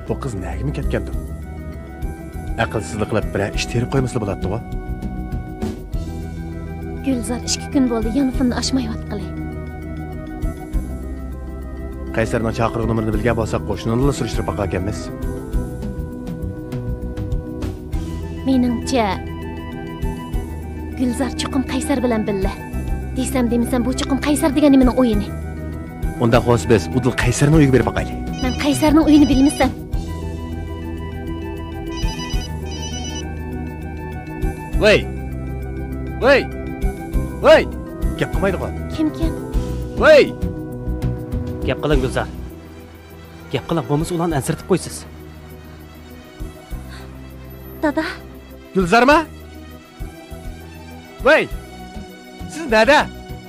بۇ قىز نەگىمۇ كەتكەندۇ؟ ئەقىلسىزلىق قىلىپ بىرەر ئىش تېرىپ قويمىسىلا بولاتتىغۇ. گۈلزار ئىككى كۈن بولدى يانفوننى ئاچمايۋاتقىلى. قەيسەرنىڭ چاقىرغۇ نومۇرىنى بىلگەن بولساق، قوشنىنىلا سۈرۈشتۈرۈپ باقاركەنمىز. مېنىڭچە، گۈلزار چوقۇم قەيسەر بىلەن بىللە. دېسەم دېمىسەم، بۇ چوقۇم قەيسەر دېگەن نېمىنىڭ ئويۇنى. ئۇنداق بولسا بىز ئۇدۇل قەيسەرنىڭ ئۆيىگە بېرىپ باقايلى. مەن قەيسەرنىڭ ئۆيىنى بىلمىسەم. ۋەي! ۋەي! ۋەي! گەپ قىلمايدىغۇ. كىمكەن؟ ۋەي! گەپ قىلىڭ، گۈلزار. گەپ قىلىڭ، بولمىسا ئۇلارنى ئەنسىرىتىپ قويىسىز. دادا. گۈلزارما؟ ۋەي! سىز نەدە؟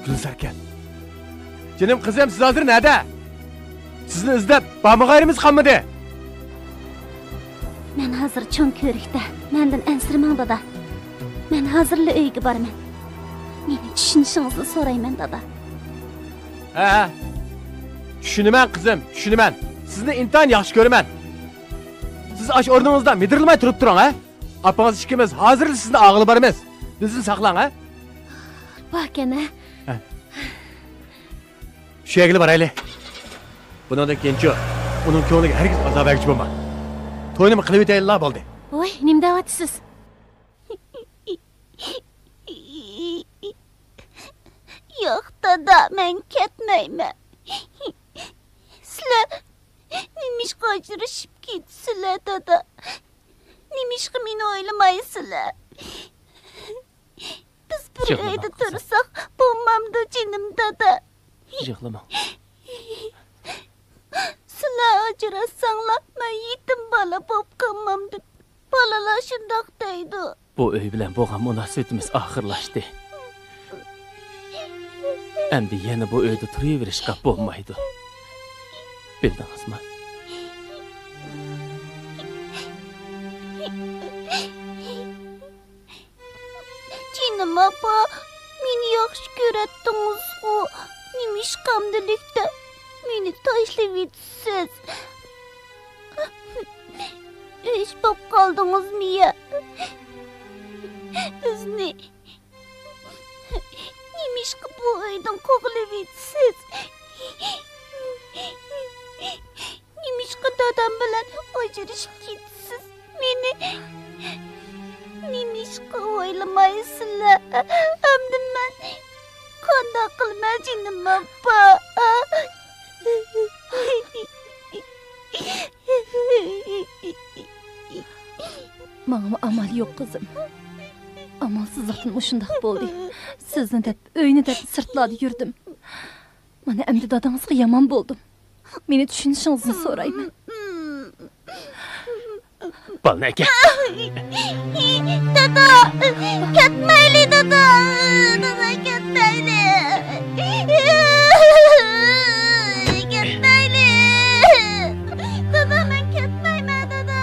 گۈلزاركەن. جېنىم قىزىم، سىز ھازىر نەدە؟ سىزنى ئىزدەپ بارمىغايرىمىز قالمىدى. مەن ھازىر چوڭ كۆۋرۈكتە. مەندىن ئەنسىرىمەڭ، دادا. مەن ھازىرلا ئۆيگە بارىمەن. مېنى چۈشىنىشىڭىزنى سورايمەن، دادا. ھە، ھە. چۈشىنىمەن، قىزىم، چۈشىنىمەن. سىزنى ئىنتايىن ياخشى كۆرىمەن. سىز ئاش ئورنىڭىزدا مىدىرلىماي تۇرۇپ تۇرۇڭ، ھە؟ ئاپىڭىز ئىككىمىز ھازىرلا سىزنى ئاغىلى بارىمىز. بىزنى ساقلاڭ، ھە؟ باركەن، ھە؟ ھە. چۈشەگىلى بارايلى. بۇنىڭدىن كېيىنچۇ، ئۇنىڭ كۆڭلىگە ھەرگىز ئازار بەرگۈچى بولما. توينىمۇ قىلىۋېتەيلىلا بولدى. ۋوي، نېمە دەۋاتىسىز؟ ياق، دادا، مەن كەتمەيمەن. سىلەر نېمىشقا ئاجرىشىپ كېتىسىلەر، دادا؟ نېمىشقا مېنى ئويلىمايسىلەر؟ بىز بىر يىغلىماڭ، ئۆيدە قىزىم. تۇرساق بولمامدۇ، جېنىم دادا؟ يىغلىماڭ. سىلەر ئاجراشساڭلار، مەن يېتىم بالا بولۇپ قالمامدىم. بالىلار شۇنداق دەيدۇ. بۇ ئۆي بىلەن بولغان مۇناسىۋىتىمىز ئاخىرلاشتى. ئەمدى يەنە بۇ ئۆيدە تۇرۇۋېرىشقا بولمايدۇ. بىلدىڭىزمۇ؟ جېنىم ئاپا، مېنى ياخشى كۆرەتتىڭىزغۇ؟ نېمىشقا ئەمدىلىكتە مېنى تاشلىۋېتىسىز؟ ئۆچ بولۇپ قالدىڭىزمۇ يا؟ بىزنى نېمىشقا بۇ ئۆيدىن قوغلىۋېتىسىز؟ نېمىشقا دادام بىلەن ئاجرىشىپ كېتىسىز؟ مېنى نېمىشقا ئويلىمايسىلەر؟ ئەمدى مەن قانداق قىلىمەن، جېنىم ئاپا؟ ماڭىمۇ ئامال يوق، قىزىم. ئامالسىزلىقتىن مۇشۇنداق بولدى. سىزنى دەپ، ئۆينى دەپ سىرتلاردا يۈردۈم. مانا ئەمدى دادىڭىزغا يامان بولدۇم. مېنى چۈشىنىشىڭىزنى سورايمەن. بالىنى ئەكەل. دادا، كەتمەيلى، دادا. دادا، كەتمەيلى. كەتمەيلى. دادا، مەن كەتمەيمەن، دادا.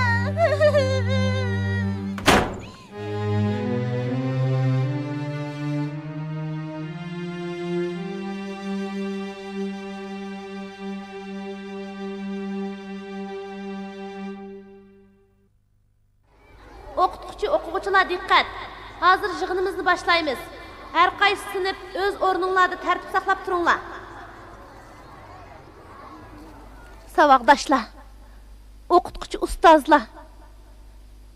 ئوقۇتقۇچى، ئوقۇغۇچىلار دىققەت! ھازىر يىغىنىمىزنى باشلايمىز. ھەر قايسى سىنىپ ئۆز ئورنۇڭلاردا تەرتىپ ساقلاپ تۇرۇڭلار. ساۋاقداشلار، ئوقۇتقۇچى ئۇستازلار،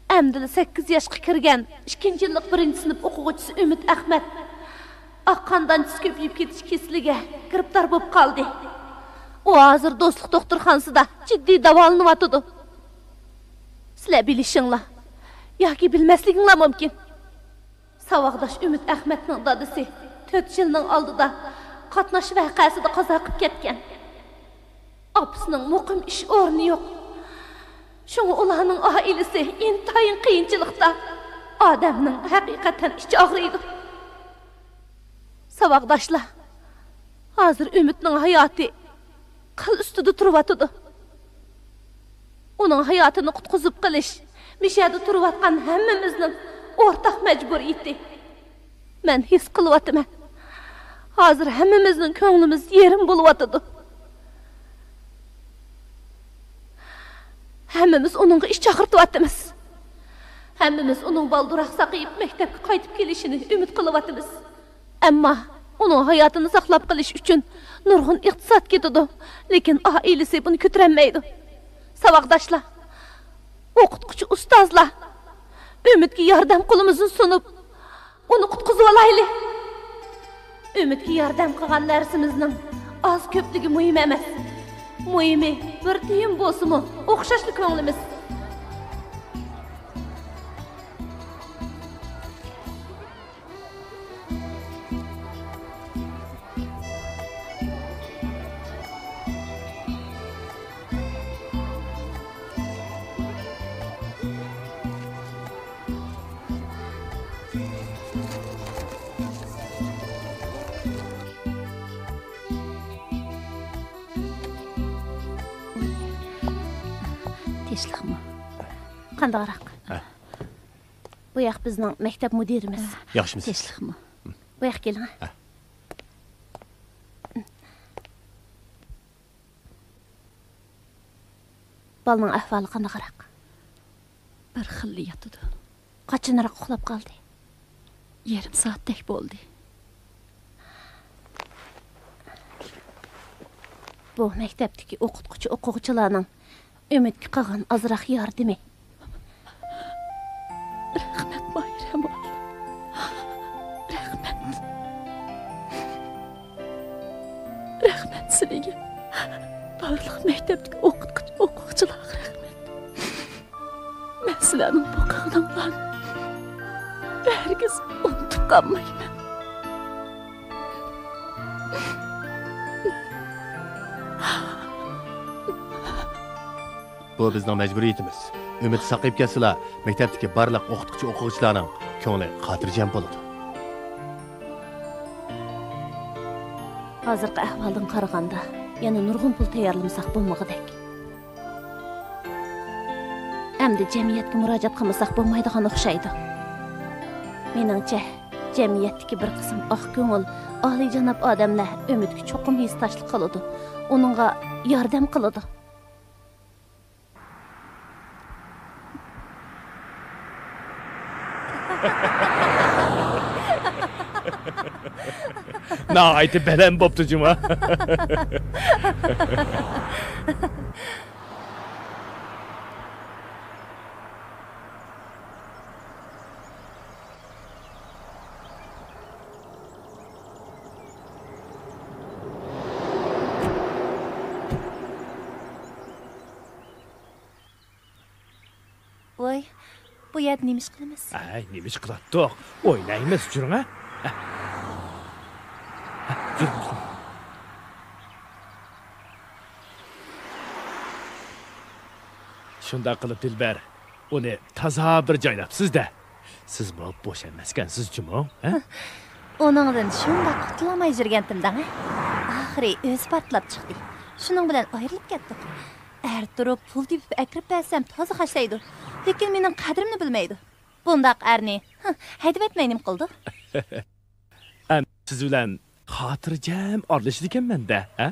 ئەمدىلا سەككىز ياشقا كىرگەن ئىككىنچى يىللىق بىرىنچى سىنىپ ئوقۇغۇچىسى ئۈمىد ئەخمەت ئاق قان دانچىسى كۆپىيىپ كېتىش كېسىلىگە گىرىپتار بولۇپ قالدى. ئۇ ھازىر دوستلۇق دوختۇرخانىسىدا جىددىي داۋالىنىۋاتىدۇ. سىلەر بىلىشىڭلار ياكى بىلمەسلىكىڭلار مۇمكىن. ساۋاقداش ئۈمىد ئەخمەتنىڭ دادىسى تۆت يىلنىڭ ئالدىدا قاتناش ۋەقەسىدە قازا قىلىپ كەتكەن. ئاپىسىنىڭ مۇقىم ئىش ئورنى يوق. شۇڭا ئۇلارنىڭ ئائىلىسى ئىنتايىن قىيىنچىلىقتا. ئادەمنىڭ ھەقىقەتەن ئىچى ئاغرىيدۇ. ساۋاقداشلار، ھازىر ئۈمىدنىڭ ھاياتى قىل ئۈستىدە تۇرۇۋاتىدۇ. ئۇنىڭ ھاياتىنى قۇتقۇزۇپ قېلىش مىشەدە تۇرۇۋاتقان ھەممىمىزنىڭ ئورتاق مەجبۇرىيىتى. مەن ھېس قىلىۋاتىمەن، ھازىر ھەممىمىزنىڭ كۆڭلىمىز يېرىم بولۇۋاتىدۇ. ھەممىمىز ئۇنىڭغا ئىچ ئاغرىتىۋاتىمىز. ھەممىمىز ئۇنىڭ بالدۇرراق ساقىيىپ، مەكتەپكە قايتىپ كېلىشىنى ئۈمىد قىلىۋاتىمىز. ئەمما ئۇنىڭ ھاياتىنى ساقلاپ قېلىش ئۈچۈن نۇرغۇن ئىقتىساد كېتىدۇ، لېكىن ئائىلىسى بۇنى كۆتۈرەلمەيدۇ. ساۋاقداشلار، ئوقۇتقۇچى ئۇستازلار، ئۈمىدكە ياردەم قولىمىزنى سۇنۇپ، ئۇنى قۇتقۇزۇۋالايلى. ئۈمىدكە ياردەم قىلغان نەرسىمىزنىڭ ئاز-كۆپلۈكى مۇھىم ئەمەس. مۇھىمى، بىر تىيىن بولسىمۇ، ئوخشاشلا كۆڭلىمىز. تىنچلىقمۇ؟ قانداقراق؟ ھە. بۇ ياق بىزنىڭ مەكتەپ مۇدىرىمىز. ياخشىمۇ؟ تىنچلىقمۇ؟ بۇ ياققا كېلىڭ. ھە. بالىنىڭ ئەھۋالى قانداقراق؟ بىر خىللا ياتىدۇ. قاچانراق ئۇخلاپ قالدى؟ يېرىم سائەتتەك بولدى. بۇ مەكتەپتىكى ئوقۇتقۇچى ئوقۇغۇچىلارنىڭ ئۈمىدكە قىلغان ئازراق ياردىمى. رەھمەت، ماھىرە مۇئەللىم. رەھمەت. رەھمەت سىلىگە. بارلىق مەكتەپتىكى ئوقۇتقۇچى ئوقۇغۇچىلارغا رەھمەت. مەن سىلەرنىڭ بۇ قىلغىنىڭلارنى ھەرگىز ئۇنتۇپ قالمايمەن. بۇ بىزنىڭ مەجبۇرىيىتىمىز. ئۈمىد ساقىيىپ كەتسىلا، مەكتەپتىكى بارلىق ئوقۇتقۇچى ئوقۇغۇچىلارنىڭ كۆڭلى خاتىرجەم بولىدۇ. ھازىرقى ئەھۋالدىن قارىغاندا، يەنە نۇرغۇن پۇل تەييارلىمىساق بولمىغۇدەك. ئەمدى جەمئىيەتكە مۇراجىئەت قىلمىساق بولمايدىغان ئوخشايدۇ. مېنىڭچە، جەمئىيەتتىكى بىر قىسىم ئاق كۆڭۈل، ئالىيجاناب ئادەملەر ئۈمىدكە چوقۇم ھېسداشلىق قىلىدۇ، ئۇنىڭغا ياردەم قىلىدۇ. ناھايىتى بەلەن بوپتۇ جۇما. ۋاي، بۇ يەردە نېمە ئىش قىلىمىز؟ ئەي، نېمە ئىش قىلاتتۇق؟ ئوينايمىز، جۈرۈڭە. ھە. ھە، جۈرۈڭ. شۇنداق قىلىپ، دىلبەر، ئۇنى تازا بىر جايلاپسىز-دە. سىزمۇ بوش ئەمەسكەنسىز جۇمۇ، ھە؟ ئۇنىڭدىن شۇنداق قۇتۇلالماي يۈرگەنتىم دەڭە. ئاخىرى ئۆزى پارتلاپ چىقتى. شۇنىڭ بىلەن ئايرىلىپ كەتتۇق. ئەر تۇرۇپ پۇل تېپىپ ئەكىرىپ بەرسەم تازا خاشلايدۇ. لېكىن مېنىڭ قەدرىمنى بىلمەيدۇ. بۇنداق ئەرنى، ھە، ھەيدىۋەتمەي نېمە قىلىدۇ؟ ئەمدى سىز بىلەن خاتىرجەم ئارىلىشىدىكەنمەن-دە، ھە؟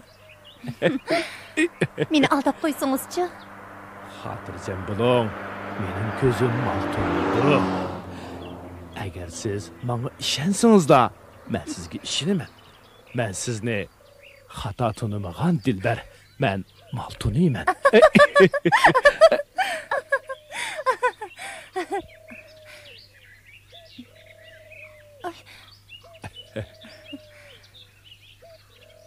مېنى ئالداپ قويسىڭىزچۇ؟ خاتىرجەم بولۇڭ، مېنىڭ كۆزۈم مال تونۇيدۇ. ئەگەر سىز ماڭا ئىشەنسىڭىزلا، مەن سىزگە ئىشىنىمەن. مەن سىزنى خاتا تونۇمىغان، دىلبەر. مەن مال تونۇيمەن.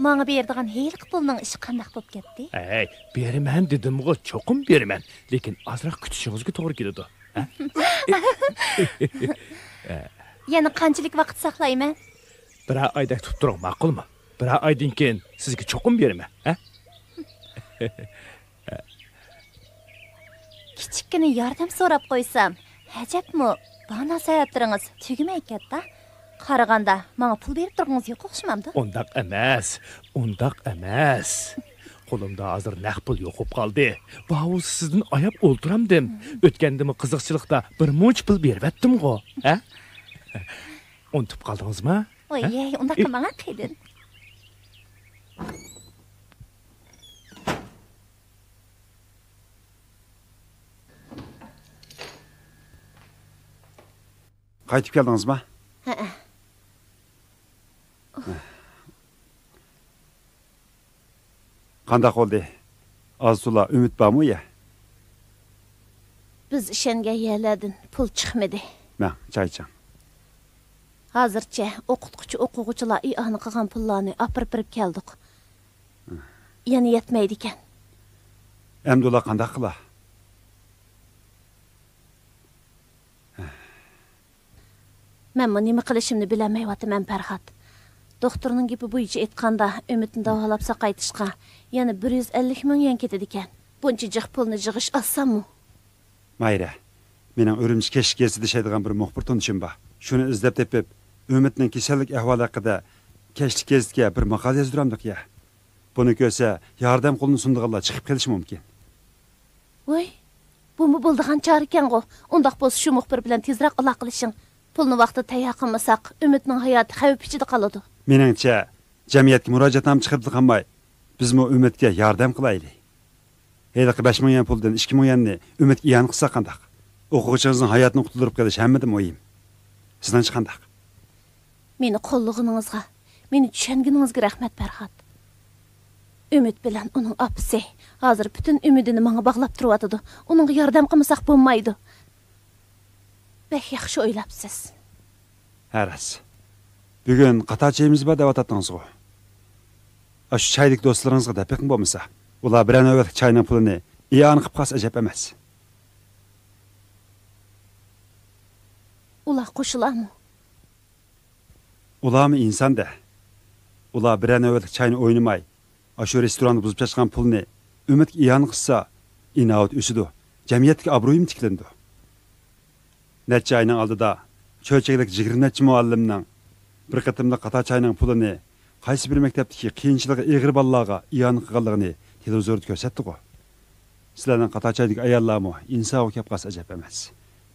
ماڭا بېرىدىغان ھېلىقى پۇلنىڭ ئىشى قانداق بولۇپ كەتتى؟ ھەي، بېرىمەن دېدىمغۇ، چوقۇم بېرىمەن. لېكىن ئازراق كۈتۈشىڭىزگە توغرا كېلىدۇ. ھە؟ يەنە قانچىلىك ۋاقىت ساقلايمەن؟ بىرەر ئايدەك تۇتۇپ تۇرۇڭ، ماقۇلمۇ؟ بىرەر ئايدىن كېيىن سىزگە چوقۇم بېرىمەن، ھە؟ كىچىككىنە ياردەم سوراپ قويسام، ئەجەبمۇ، بار ناسىھەتلىرىڭىز تۈگىمەيكەن-دە. قارىغاندا، ماڭا پۇل بېرىپ تۇرغىڭىز يوق ئوخشىمامدۇ؟ ئۇنداق ئەمەس، ئۇنداق ئەمەس. قولۇمدا ھازىر نەق پۇل يوقىپ قالدى. باۋۇسى سىزدىن ئاياپ ئولتۇرامدىم. ئۆتكەندىمۇ قىزىقچىلىقتا بىر مۇنچە پۇل بېرىۋەتتىمغۇ، ھە؟ ئۇنتۇپ قالدىڭىزمۇ؟ ھە؟ ئۇنداق قىلماڭا، قېرىن. قايتىپ كەلدىڭىزما؟ ھەئە. قانداق بولدى؟ ئاز-تولا ئۈمىد بارمۇ يا؟ بىز ئىشەنگەن يەرلەردىن پۇل چىقمىدى. مەن چاي ئىچىڭ. ھازىرچە ئوقۇتقۇچى ئوقۇغۇچىلار ئىئانە قىلغان پۇللارنى ئاپىرىپ بېرىپ كەلدۇق. يەنە يەتمەيدىكەن. ئەمدى ئۇلار قانداق قىلا؟ مەنمۇ نېمە قىلىشىمنى بىلەلمەيۋاتىمەن، پەرھات. دوختۇرنىڭ گېپى بويىچە ئېيتقاندا، ئۈمىدنى داۋالاپ ساقايتىشقا يەنە بىر يۈز ئەللىك مىڭ يۈەن كېتىدىكەن. بۇنچە جىق پۇلنى يىغىش ئاسانمۇ؟ ماھىرە، مېنىڭ ئۈرۈمچى كەچلىك گېزىتىدە ئىشلەيدىغان بىر مۇخبىر تونۇشۇم بار. شۇنى ئىزدەپ تېپىپ، ئۈمىدنىڭ كېسەللىك ئەھۋالى ھەققىدە كەچلىك گېزىتكە بىر ماقالە يازدۇرامدۇق يا؟ بۇنى كۆرسە، ياردەم قولىنى سۇنىدىغانلار چىقىپ قېلىشى مۇمكىن. ۋاي، بۇمۇ بولىدىغان چارىكەنغۇ. ئۇنداق بولسا شۇ مۇخبىر بىلەن تېزرەك ئالاقىلىشىڭ. پۇلنى ۋاقتىدا تەييار قىلمىساق، ئۈمىدنىڭ ھاياتى خەۋپ ئىچىدە قالىدۇ. مېنىڭچە، جەمئىيەتكە مۇراجىئەتنامە چىقىرىپلا قالماي، بىزمۇ ئۈمىدكە ياردەم قىلايلى. ھېلىقى بەش مىڭ يۈەن پۇلدىن ئىككى مىڭ يۈەننى ئۈمىدكە ئىئانە قىلساق قانداق؟ ئوقۇغۇچىڭىزنىڭ ھاياتىنى قۇتۇلدۇرۇپ قېلىش ھەممىدىن مۇھىم. سىزنىڭچە قانداق؟ مېنى قوللىغىنىڭىزغا، مېنى چۈشەنگىنىڭىزگە رەھمەت، پەرھات. ئۈمىد بىلەن ئۇنىڭ ئاپىسى ھازىر پۈتۈن ئۈمىدىنى ماڭا باغلاپ تۇرۇۋاتىدۇ. ئۇنىڭغا ياردەم قىلمىساق بولمايدۇ. بەك ياخشى ئويلاپسىز. ھەرەس. بۈگۈن قاتار چېيىمىز بار دەۋاتاتتىڭىزغۇ؟ ئاشۇ چايدىكى دوستلىرىڭىزغا دەپ بېقىڭ بولمىسا. ئۇلار بىرەر نۆۋەتلىك چاينىڭ پۇلىنى ئىئانە قىلىپ قالسا ئەجەب ئەمەس. ئۇلار قوشۇلارمۇ؟ ئۇلارمۇ ئىنسان-دە. ئۇلار بىرەر نۆۋەتلىك چاينى ئوينىماي، ئاشۇ رېستوراندا بۇزۇپ چاچقان پۇلنى ئۈمىدكە ئىئانە قىلسا، ئىناۋەت ئۆسىدۇ، جەمئىيەتتىكى ئابرۇيىمۇ تىكلىنىدۇ. نەچچە ئاينىڭ ئالدىدا چۆچەكلىك يىگىرمە نەچچە مۇئەللىمنىڭ بىر قېتىملىق قاتار چاينىڭ پۇلىنى قايسى بىر مەكتەپتىكى قىيىنچىلىقى ئېغىر بالىلارغا ئىئانە قىلغانلىقىنى تېلېۋىزوردا كۆرسەتتىغۇ. سىلەرنىڭ قاتار چايدىكى ئاياللارمۇ ئىنساپقا كەپ قالسا ئەجەب ئەمەس.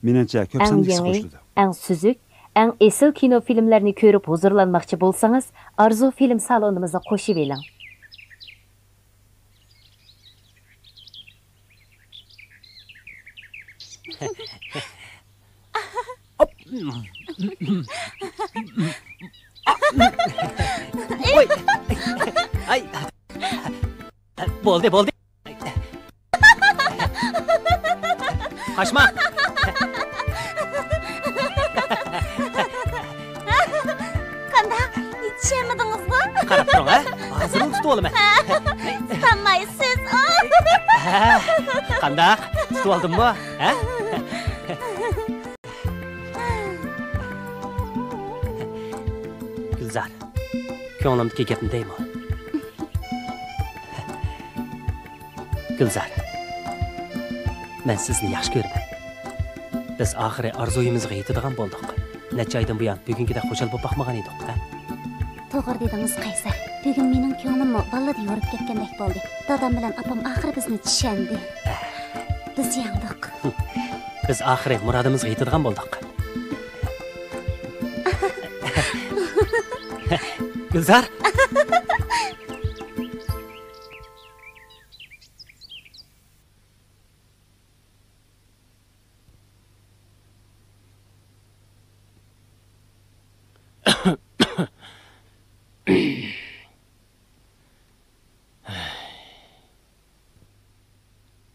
مېنىڭچە، كۆپ ئەڭ ساندىكىسى يېڭى، قوشۇلىدۇ. ئەڭ سۈزۈك، ئەڭ ئېسىل كىنو فىلىملەرنى كۆرۈپ ھۇزۇرلانماقچى بولسىڭىز، ئارزۇ فىلىم سالونىمىزنى قوشۇۋېلىڭ. ئاي. بولدى، بولدى. قاچما. قانداق؟ يېتىشەلمىدىڭىزغۇ؟ قاراپ تۇرۇڭ، ھە؟ ھازىرلا تۇتۇۋالىمەن. تۇتالمايسىز. ھە، قانداق؟ تۇتۇۋالدىممۇ؟ ھە؟ گۈلزار، كۆڭلۈمدىكى گەپنى دەيمۇ؟ گۈلزار، مەن سىزنى ياخشى كۆرىمەن. بىز ئاخىرى ئارزۇيىمىزغا يېتىدىغان بولدۇق. نەچچە ئايدىن بۇيان بۈگۈنكىدەك خۇشال بولۇپ باقمىغان ئىدۇق، ھە؟ توغرا دېدىڭىز، قەيسەر. بۈگۈن مېنىڭ كۆڭلۈممۇ بالىدا يورۇپ كەتكەندەك بولدى. دادام بىلەن ئاپام ئاخىرى بىزنى چۈشەندى. بىز يەڭدۇق. بىز ئاخىرى مۇرادىمىزغا يېتىدىغان بولدۇق. گۈلزار!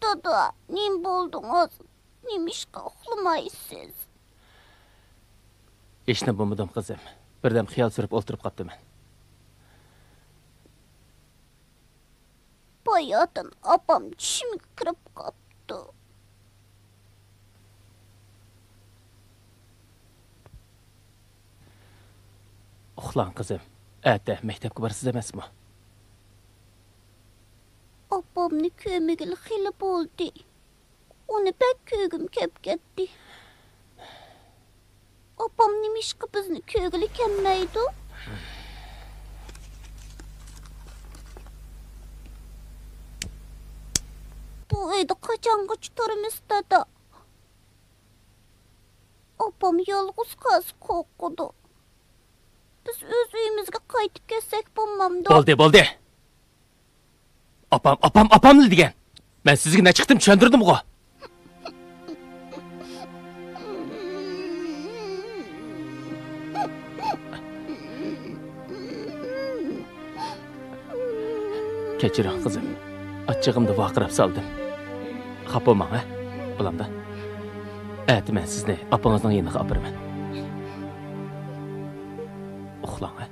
دادا، نېمە بولدىڭىز؟ نېمىشقا ئۇخلىمايسىز؟ ھېچنېمە بولمىدىم، قىزىم. بىردەم خىيال سۈرۈپ ئولتۇرۇپ قاپتىمەن. باياتىن ئاپام چۈشۈمگە كىرىپ قاپتۇ. ئۇخلاڭ، قىزىم. ئەتە مەكتەپكە بارىسىز ئەمەسمۇ؟ ئاپامنى كۆرمىگىلى خېلى بولدى. ئۇنى بەك كۆرگۈم كەپ كەتتى. ئاپام نېمىشقا بىزنى كۆرگىلى كەلمەيدۇ؟ بۇ ئۆيدە قاچانغىچە تۇرىمىز، دادا؟ ئاپام يالغۇز قالسا قورقىدۇ. بىز ئۆز ئۆيىمىزگە قايتىپ كەتسەك بولمامدۇ؟ بولدى، بولدى. ئاپام، ئاپام، ئاپاملا دېگەن. مەن سىزگە نەچچە قېتىم چۈشەندۈردۈمغۇ؟ كەچۈرۈڭ، قىزىم. ئاچچىقىمدا ۋارقىراپ سالدىم. خاپا بولماڭ، ھە؟ بولامدا؟ ئەتە مەن سىزنى ئاپىڭىزنىڭ يېنىغا ئاپىرىمەن. ئۇخلاڭ، ھە؟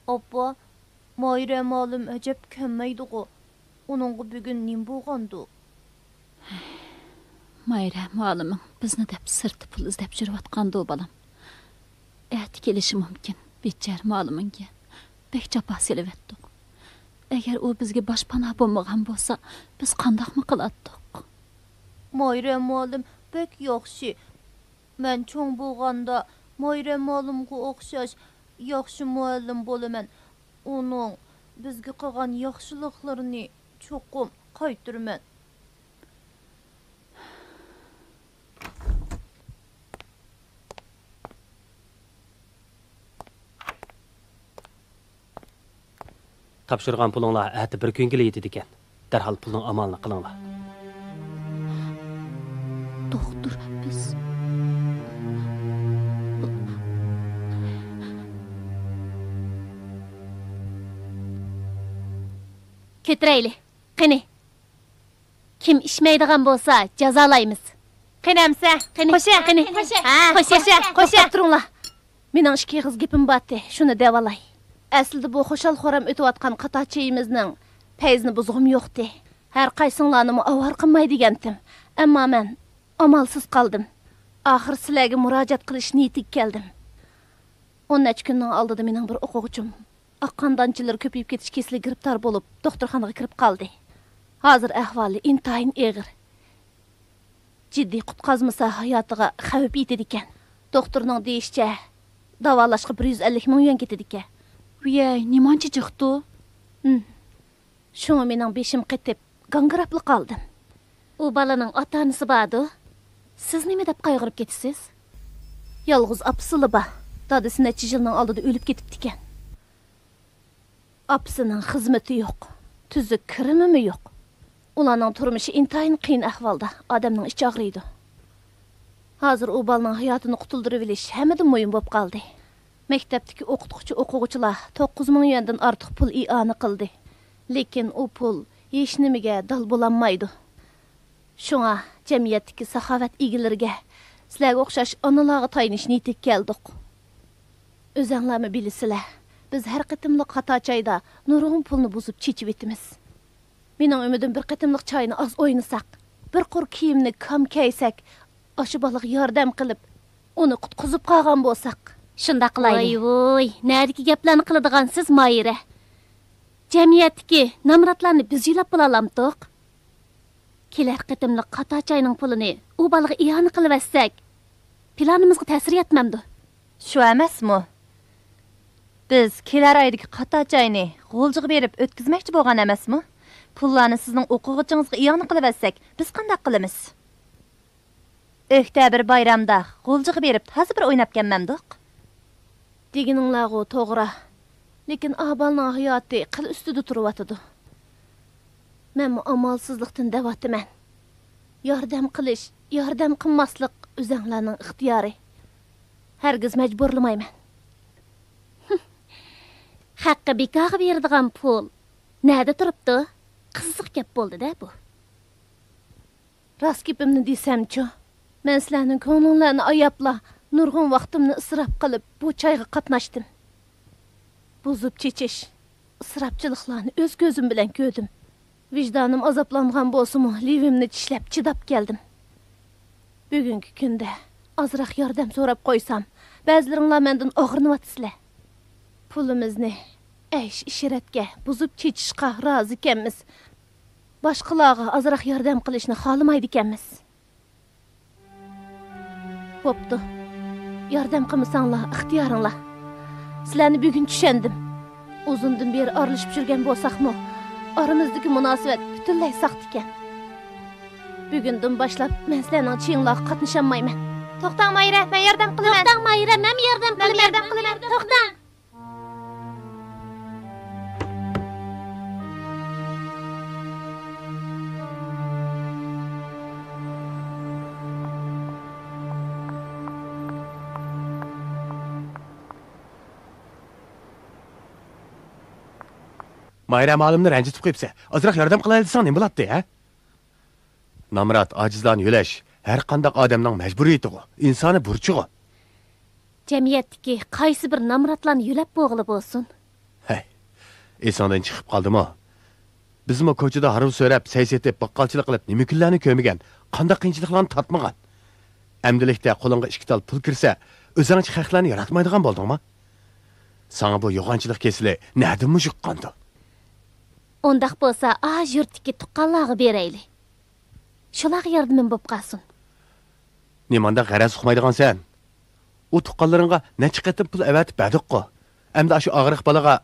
ئاپا، ماھىرە مۇئەللىم ئەجەب كەلمەيدىغۇ؟ ئۇنىڭغا بۈگۈن نېمە بولغاندۇ؟ ماھىرە مۇئەللىمىڭ بىزنى دەپ سىرتتا پۇل ئىزدەپ يۈرۈۋاتقاندۇ، بالام؟ ئەتە كېلىشى مۇمكىن، بىچارە مۇئەللىمىڭگە بەك جاپا سېلىۋەتتۇق. ئەگەر ئۇ بىزگە باشپاناھ بولمىغان بولسا، بىز قانداقمۇ قىلاتتۇق؟ ماھىرە مۇئەللىم بەك ياخشى، مەن چوڭ بولغاندا مايرەم مۇئەللىمگە ئوخشاش ياخشى مۇئەللىم بولىمەن. ئۇنىڭ بىزگە قىلغان ياخشىلىقلىرىنى چوقۇم قايتۇرىمەن. تاپشۇرغان پۇلۇڭلار ئەتە بىر كۈنگىلا يېتىدىكەن. دەرھال پۇلنىڭ ئامالىنى قىلىڭلار. دوختۇر، بىز كۆتۈرەيلى. قېنى، كىم ئىچمەيدىغان بولسا، جازالايمىز. قېنى ئەمسە، قېنى، قوشە، قېنى، قوشە، ھە، قوشە، قوشە، قوشە. توختاپ تۇرۇڭلار. مېنىڭ ئىككى ئېغىز گېپىم بارتى، شۇنى دەۋالاي. ئەسلىدە بۇ خۇشال-خۇرام ئۆتۈۋاتقان قاتار چېيىمىزنىڭ پەيزىنى بۇزغۇم يوقتى. ھەر قايسىڭلارنىمۇ ئاۋارە قىلماي دېگەنتىم. ئەمما مەن ئامالسىز قالدىم. ئاخىر سىلەرگە مۇراجىئەت قىلىش نىيىتىگە كەلدىم. ئون نەچچە كۈننىڭ ئالدىدا مېنىڭ بىر ئوقۇغۇچىم ئاق قان دانچىلىرى كۆپىيىپ كېتىش كېسىلىگە گىرىپتار بولۇپ، دوختۇرخانىغا كىرىپ قالدى. ھازىر ئەھۋالى ئىنتايىن ئېغىر. جىددىي قۇتقازمىسا، ھاياتىغا خەۋپ يېتىدىكەن. دوختۇرنىڭ دېيىشىچە، داۋالاشقا بىر يۈز ئەللىك مىڭ يۈەن كېتىدىكەن. ۋىيەي، نېمانچە جىقتۇ؟ ھىم. شۇڭا مېنىڭ بېشىم قېتىپ، گاڭگىراپلا قالدىم. ئۇ بالىنىڭ ئاتا-ئانىسى باردۇ. سىز نېمە دەپ قايغۇرۇپ كېتىسىز؟ يالغۇز ئاپىسىلا بار. دادىسى نەچچە يىلنىڭ ئالدىدا ئۆلۈپ كېتىپتىكەن. ئاپىسىنىڭ خىزمىتى يوق، تۈزۈك كىرىمىمۇ يوق. ئۇلارنىڭ تۇرمۇشى ئىنتايىن قىيىن ئەھۋالدا، ئادەمنىڭ ئىچى ئاغرىيدۇ. ھازىر ئۇ بالىنىڭ ھاياتىنى قۇتۇلدۇرۇۋېلىش ھەممىدىن مۇھىم بولۇپ قالدى. مەكتەپتىكى ئوقۇتقۇچى، ئوقۇغۇچىلار توققۇز مىڭ يۈەندىن ئارتۇق پۇل ئىئانە قىلدى. لېكىن ئۇ پۇل ھېچنېمىگە دال بولالمايدۇ. شۇڭا جەمئىيەتتىكى ساخاۋەت ئىگىلىرىگە، سىلەرگە ئوخشاش ئانىلارغا تايىنىش نىيىتىگە كەلدۇق. ئۆزەڭلارمۇ بىلىسىلەر، بىز ھەر قېتىملىق خاتا چايدا نۇرغۇن پۇلنى بۇزۇپ چېچىۋېتىمىز. مېنىڭ ئۈمىدىم، بىر قېتىملىق چاينى ئاز ئوينىساق، بىر قۇر كىيىمنى كام كەيسەك، ئاشۇ بالىغا ياردەم قىلىپ، ئۇنى قۇتقۇزۇپ قالغان بولساق. شۇنداق قىلايلى. ۋاي ۋۇي، نەدىكى گەپلەرنى قىلىدىغانسىز، ماھىرە؟ جەمئىيەتتىكى نامراتلارنى بىز يۆلەپ بولالامتۇق؟ كېلەر قېتىملىق خاتا چاينىڭ پۇلىنى ئۇ بالىغا ئىئانە قىلىۋەتسەك، پىلانىمىزغا تەسىر يەتمەمدۇ؟ شۇ ئەمەسمۇ؟ بىز كېلەر ئايدىكى خاتا چاينى غۇلجىغا بېرىپ ئۆتكۈزمەكچى بولغان ئەمەسمۇ؟ پۇللارنى سىزنىڭ ئوقۇغۇچىڭىزغا ئىئانە قىلىۋەتسەك، بىز قانداق قىلىمىز؟ ئۆكتەبىر بايرامدا غۇلجىغا بېرىپ تازا بىر ئويناپ كەلمەمدۇق؟ دېگىنىڭلارغۇ توغرا. لېكىن ئاھۋالنىڭ ھاياتى قىل ئۈستىدە تۇرۇۋاتىدۇ. مەنمۇ ئامالسىزلىقتىن دەۋاتىمەن. ياردەم قىلىش، ياردەم قىلماسلىق ئۆزەڭلارنىڭ ئىختىيارى. ھەرگىز مەجبۇرلىمايمەن. خەققە بىكارغا بېرىدىغان پۇل نەدە تۇرۇپتۇ؟ قىزىق گەپ بولدى-دە بۇ. راست گېپىمنى دېسەمچۇ، مەن سىلەرنىڭ كۆڭلۈڭلارنى ئاياپلا، نۇرغۇن ۋاقتىمنى ئىسراپ قىلىپ، بۇ چايغا قاتناشتىم. بۇزۇپ چېچىش، ئىسراپچىلىقلارنى ئۆز كۆزۈم بىلەن كۆردۈم. ۋىجدانىم ئازابلانغان بولسىمۇ، لېۋىمنى چىشلەپ چىداپ كەلدىم. بۈگۈنكى كۈندە ئازراق ياردەم سوراپ قويسام، بەزىلىرىڭلار مەندىن ئاغرىنىۋاتىسىلەر. پۇلىمىزنى ئەيش-ئىشرەتكە، بۇزۇپ چېچىشقا رازىكەنمىز. باشقىلارغا ئازراق ياردەم قىلىشنى خالىمايدىكەنمىز. بوپتۇ. ياردەم قىلمىساڭلار، ئىختىيارىڭلار. سىلەرنى بۈگۈن چۈشەندىم. ئۇزۇندىن بېرى ئارىلىشىپ يۈرگەن بولساقمۇ، ئارىمىزدىكى مۇناسىۋەت پۈتۈنلەي ساختىكەن. بۈگۈندىن باشلاپ مەن سىلەرنىڭ چېيىڭلارغا قاتنىشالمايمەن. توختاڭ، ماھىرە، مەن ياردەم قىلىمەن. توختاڭ، ماھىرە، مەن ياردەم قىلىمەن. مەن ياردەم قىلىمەن. توختاڭ. ماھىرە مۇئەللىمنى رەنجىتىپ قويۇپسەن. ئازراق ياردەم قىلايلى دېسەڭ نېمە بولاتتى، ھە؟ نامرات، ئاجىزلارنى يۆلەش ھەر قانداق ئادەمنىڭ مەجبۇرىيىتىغۇ، ئىنسانىي بۇرچىغۇ. جەمئىيەتتىكى قايسى بىر نامراتلارنى يۆلەپ بولغىلى بولسۇن. ھەي، ئېسىڭدىن چىقىپ قالدىمۇ؟ بىزمۇ كوچىدا ھارۋا سۆرەپ، سەي سېتىپ، باققالچىلىق قىلىپ نېمە كۈنلەرنى كۆرمىگەن، قانداق قىيىنچىلىقلارنى تارتمىغان؟ ئەمدىلىكتە قولۇڭغا ئىككى تال پۇل كىرسە، ئۆزۈڭچە خەقلەرنى ياراتمايدىغان بولدۇڭمۇ؟ ساڭا بۇ يوغانچىلىق كېسىلى نەدىنمۇ يۇققاندۇ؟ ئۇنداق بولسا، ئا يۇرتتىكى تۇغقانلارغا بېرەيلى. شۇلارغا ياردىمىم بوپ قالسۇن. نېمانداق غەرەز ئۇقمايدىغانسەن؟ ئۇ تۇغقانلىرىڭغا نەچچە قېتىم پۇل ئەۋەتىپ بەردۇققۇ. ئەمدى ئاشۇ ئاغرىق بالىغا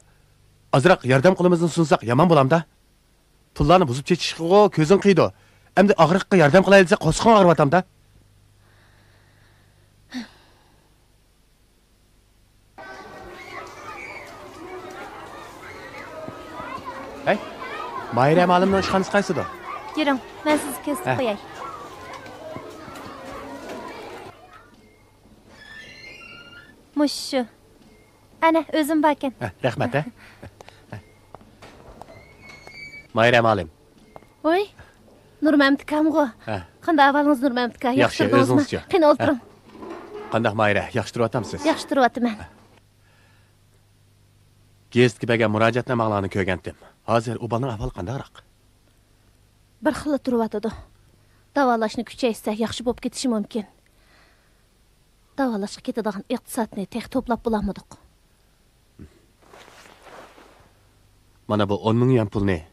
ئازراق ياردەم قولىمىزنى سۇنساق يامان بولامدا؟ پۇللارنى بۇزۇپ چېچىشقىغۇ كۆزۈڭ قىيىدۇ. ئەمدى ئاغرىققا ياردەم قىلاي دېسە قورسىقىڭ ئاغرىۋاتامدا؟ ھەي، ماھىرە مۇئەللىمنىڭ ئىشخانىسى قايسىدۇ؟ يۈرۈڭ، مەن سىزگە كۆرسىتىپ ھە. قوياي. مۇشۇ. ئەنە، ئۆزۈم باركەن. ھە، رەھمەت، ھە. ماھىرە مۇئەللىم. ۋوي، نۇرمەمتىكامغۇ؟ ھە. قانداق ئەھۋالىڭىز، نۇرمەمتىكا؟ ياخشى، ياخشى تۇردىڭىزمۇ؟ ئۆزىڭىزچە؟ قېنى، ھە. ئولتۇرۇڭ. قانداق ماھىرە، ياخشى تۇرۇۋاتامسىز؟ ياخشى تۇرۇۋاتىمەن. گېزىتكە بەرگەن مۇراجىئەتنامىڭلارنى كۆرگەنتىم. ھازىر ئۇ بالىنىڭ ئەھۋالى قانداقراق؟ بىر خىللا تۇرۇۋاتىدۇ. داۋالاشنى كۈچەيتسە، ياخشى بولۇپ كېتىشى مۇمكىن. داۋالاشقا كېتىدىغان ئىقتىسادنى تېخى توپلاپ بولالمىدۇق. مانا بۇ ئون مىڭ يۈەن پۇلنى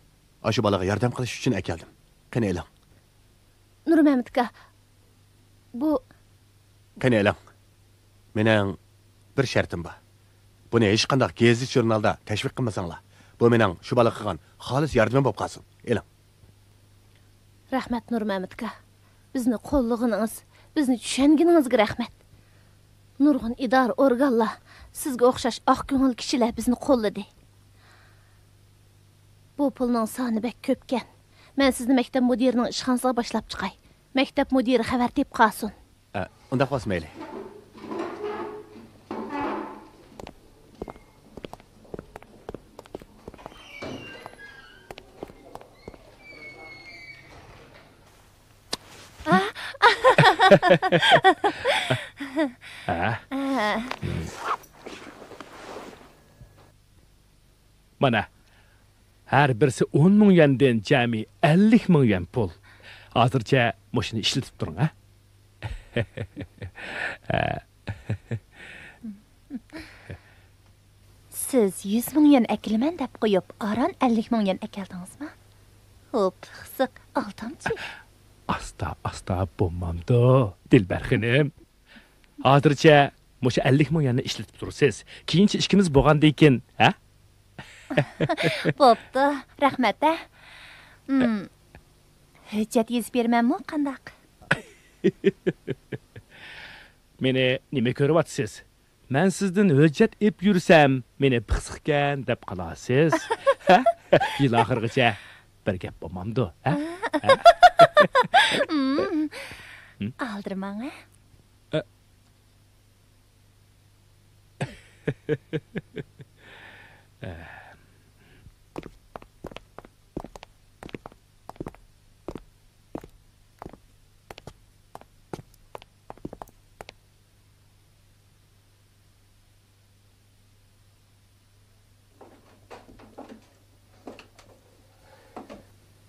ئاشۇ بالىغا ياردەم قىلىش ئۈچۈن ئەكەلدىم. قېنى، ئېلىڭ. نۇرمەمەت ئاكا، بۇ قېنى، ئېلىڭ. مېنىڭ بىر شەرتىم بار. بۇنى ھېچقانداق گېزىت-ژۇرنالدا تەشۋىق قىلمىساڭلار. بۇ مېنىڭ شۇ بالىغا قىلغان خالىس ياردىمىم بولۇپ قالسۇن. ئېلىڭ. رەھمەت، نۇرمەمەت ئاكا. بىزنى قوللىغىنىڭىز، بىزنى چۈشەنگىنىڭىزگە رەھمەت. نۇرغۇن ئىدارە ئورگانلار، سىزگە ئوخشاش ئاق كۆڭۈل كىشىلەر بىزنى قوللىدى. بۇ پۇلنىڭ سانى بەك كۆپكەن. مەن سىزنى مەكتەپ مۇدىرىنىڭ ئىشخانىسىغا باشلاپ چىقاي. مەكتەپ مۇدىرى خەۋەر تېپىپ قالسۇن. ئە، ئۇنداق بولسا مەيلى. ھە؟ مانا، ھەر بىرسى ئون مىڭ يۈەندىن جەمئىي ئەللىك مىڭ يۈەن پۇل. ھازىرچە مۇشۇنى ئىشلىتىپ تۇرۇڭ، ھە؟ سىز يۈز مىڭ يۈەن ئەكېلىمەن دەپ قويۇپ، ئاران ئەللىك مىڭ يۈەن ئەكەلدىڭىزمۇ؟ ھوپ، خىسىق، ئالدامچى. ئاستا، ئاستا بولمامدۇ، دىلبەر خېنىم؟ ھازىرچە مۇشۇ ئەللىك مىڭ يۈەننى ئىشلىتىپ تۇرىسىز. كېيىنچە ئىككىمىز بولغاندىن كېيىن، ھە؟ بوپتۇ، رەھمەت، ھە؟ ھىم. ھۆججەت يېزىپ بېرىمەنمۇ، قانداق؟ مېنى نېمە كۆرۈۋاتىسىز؟ مەن سىزدىن ھۆججەت ئېلىپ يۈرسەم، مېنى پىخسىقكەن دەپ قالارسىز. ھە؟ يىل ئاخىرىغىچە بىر گەپ بولمامدۇ، ھە؟ ھە؟ ھىم. ھىم؟ ئالدىرىماڭ، ھە؟ ئە.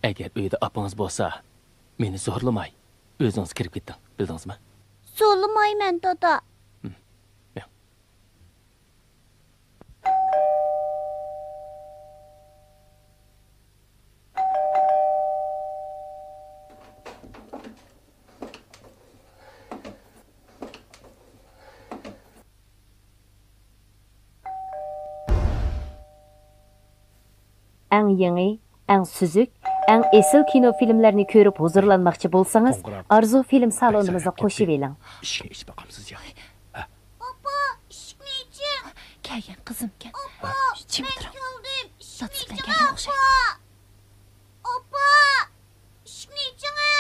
ئەگەر ئۆيدە ئاپىڭىز بولسا، مېنى زورلىماي، ئۆزىڭىز كىرىپ كېتىڭ، بىلدىڭىزمۇ؟ زورلىمايمەن، دادا. ھىم، مېڭ. ئەڭ يېڭى، ئەڭ سۈزۈك، ئەڭ ئېسىل كىنو فىلىملەرنى كۆرۈپ ھۇزۇرلانماقچى بولسىڭىز، ئارزۇ فىلىم سالونىمىزغا قوشۇۋېلىڭ. ئىشىكنى ئېچىپ باقامسىز يا؟ ئاپا، ئىشىكنى ئېچىڭ! كەلگەن قىزىمكەن. ئاپا، مەن كەلدىم، ئىشىكنى ئېچىڭ، ئاپا! ئاپا، ئىشىكنى ئېچىڭە!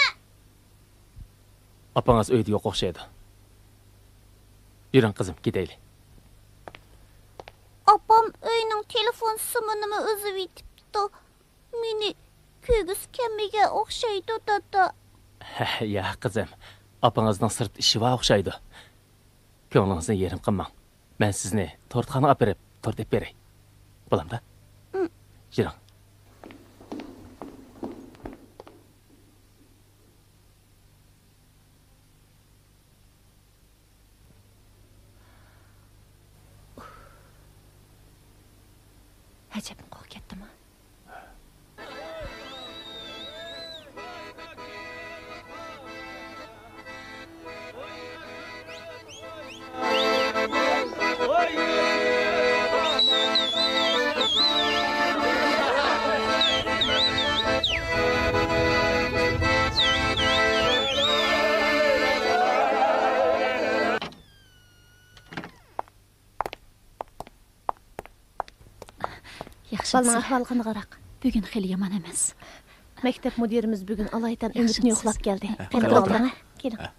ئاپىڭىز ئۆيدە يوق ئوخشايدۇ. يۈرۈڭ، قىزىم، كېتەيلى. ئاپام ئۆينىڭ تېلېفون سىمىنىمۇ ئۈزۈۋېتىپتۇ. مېنى كۆرگۈسى كەلمىگەن ئوخشايدۇ، دادا. ھە، ياق، قىزىم. ئاپىڭىزنىڭ سىرتتا ئىشى بار ئوخشايدۇ. كۆڭلىڭىزنى يېرىم قىلماڭ. مەن سىزنى تورتخانىغا ئاپىرىپ، تورت ئېلىپ بېرەي. بولامدا؟ ھىم. يۈرۈڭ. ئەجەبمۇ قول كەتتىمۇ؟ ياخشىمۇسىلەر؟ بالىنىڭ ئەھۋالى قانداقراق؟ بۈگۈن خېلى يامان ئەمەس. مەكتەپ مۇدىرىمىز بۈگۈن ئالايىتەن ئۈمىدنى ياخشىمۇسىز؟ يوقلاپ كەلدى. ھە، قېنى، قېنى، توختاڭ. كېلىڭ. ھە.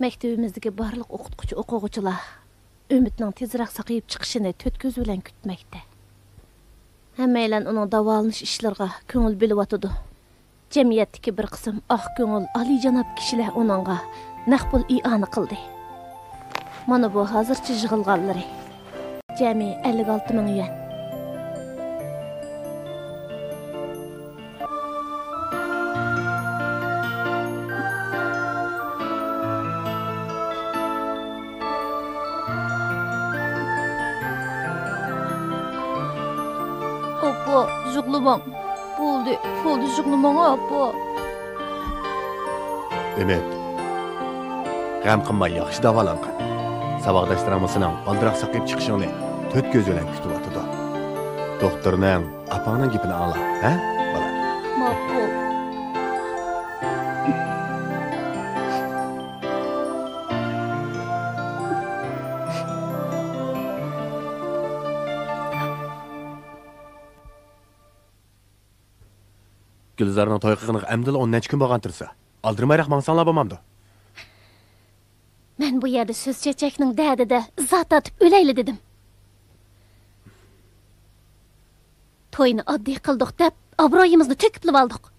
مەكتىۋىمىزدىكى بارلىق ئوقۇتقۇچى، ئوقۇغۇچىلار ئۈمىدنىڭ تېزرەك ساقىيىپ چىقىشىنى تۆت كۆز بىلەن كۈتمەكتە. ھەممەيلەن ئۇنىڭ داۋالىنىش ئىشلىرىغا كۆڭۈل بۆلۈۋاتىدۇ. جەمئىيەتتىكى بىر قىسىم ئاق كۆڭۈل، ئالىيجاناب كىشىلەر ئۇنىڭغا نەق پۇل ئىئانە قىلدى. مانا بۇ ھازىرچە يىغىلغانلىرى. جەمئىي ئەللىك ئالتە مىڭ يۈەن. ئاپا، يىغلىماڭ. بولدى، بولدى، يىغلىماڭ، ئاپا. ئۈمىد، غەم قىلماي، ياخشى داۋالانغىن. ساۋاقداشلىرىڭمۇ سېنىڭ ئالدىراق ساقىيىپ چىقىشىڭنى تۆت كۆز بىلەن كۈتۈۋاتىدۇ. دوختۇرنىڭ، ئاپاڭنىڭ گېپىنى ئاڭلا، ھە، بالا؟ ماقۇل. گۈلزارنىڭ توي قىلغىنىغا ئەمدىلا ئون نەچچە كۈن بولغان تۇرسا، ئالدىرىمايراق ماڭساڭلار بولمامدۇ؟ مەن بۇ يەردە سۆز چۆچەكنىڭ دەردىدە ئىزا تارتىپ ئۆلەيلى دېدىم. توينى ئاددىي قىلدۇق دەپ، ئابرۇيىمىزنى تۆكۈپلىۋالدۇق.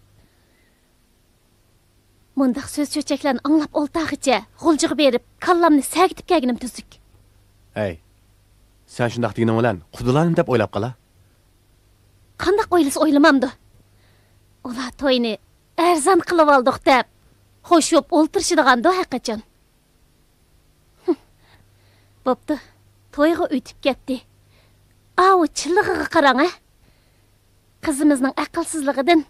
مۇنداق سۆز چۆچەكلەرنى ئاڭلاپ ئولتۇرغىچە غۇلجىغا بېرىپ، كاللامنى سەگىتىپ كەلگىنىم تۈزۈك. ھەي، سەن شۇنداق دېگىنىڭ بىلەن قۇدىلارنى دەپ ئويلاپ قالا. قانداق ئويلىسا ئويلىمامدۇ؟ ئۇلار توينى ئەرزان قىلىۋالدۇق دەپ، خوش بولۇپ ئولتۇرۇشىدىغاندۇ ھەرقاچان. بوپتۇ، تويغا ئۆتۈپ كەتتى. ئاۋۇ چىللىقىغا قاراڭ ھە. قىزىمىزنىڭ ئەقىلسىزلىقىدىن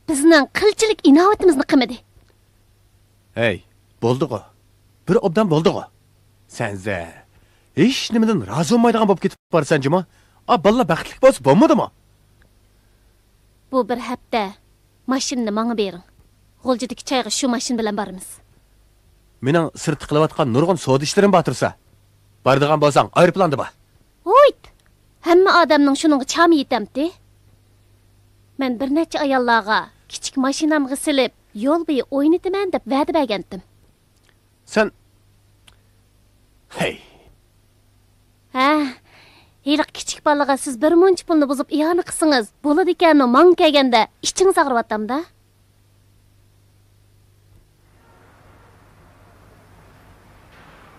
بىزنىڭ قىلچىلىك ئىناۋىتىمىزنى قىلمىدى. ھەي، بولدىغۇ. بىر ئوبدان بولدىغۇ. سەن زە-، ھېچ نېمىدىن رازى بولمايدىغان بولۇپ كېتىپ بارىسەن جۇمۇ. ئا، بالىلار بەختلىك بولسا بولمىدىمۇ؟ بۇ بىر ھەپتە ماشىنىنى ماڭا بېرىڭ. غۇلجىدىكى چايغا شۇ ماشىنا بىلەن بارىمىز. مېنىڭ سىرتتا قىلىۋاتقان نۇرغۇن سودا ئىشلىرىم بار تۇرسا. بارىدىغان بولساڭ، ئايروپىلاندا بار. ھويت! ھەممە ئادەمنىڭ شۇنىڭغا چامى يېتەمتى؟ مەن بىر نەچچە ئاياللارغا كىچىك ماشىنامغا سېلىپ، يول بويى ئوينىتىمەن دەپ ۋەدە بەرگەنتىم. سەن، ھەي. ھە، ھېلىقى كىچىك بالىغا سىز بىر مۇنچە پۇلنى بۇزۇپ ئىئانە قىلسىڭىز بولىدىكەنمۇ، ماڭا كەلگەندە ئىچىڭىز ئاغرىۋاتامدا؟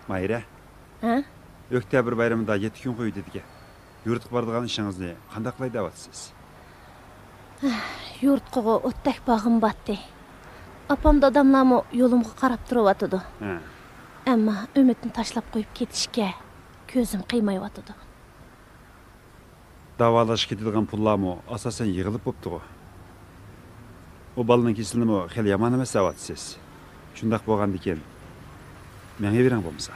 ماھىرە. ھە؟ ئۆكتەبىر بايرىمىدا يەتتە كۈن قويۇۋېتىدىكەن. يۇرتقا بارىدىغان ئىشىڭىزنى قانداق قىلاي دەۋاتىسىز؟ يۇرتقىغۇ ئوتتەك بارغۇم باتتى. ئاپام داداملارمۇ يولۇمغا قاراپ تۇرۇۋاتىدۇ. ھە. ئەمما ئۈمىدنى تاشلاپ قويۇپ كېتىشكە كۆزۈم قىيمايۋاتىدۇ. داۋالاشقا كېتىدىغان پۇللارمۇ ئاساسەن يىغىلىپ بوپتىغۇ. ئۇ بالىنىڭ كېسىلىنىمۇ خېلى يامان ئەمەس دەۋاتىسىز. شۇنداق بولغاندىكىن، مېڭىۋېرىڭ بولمىسا.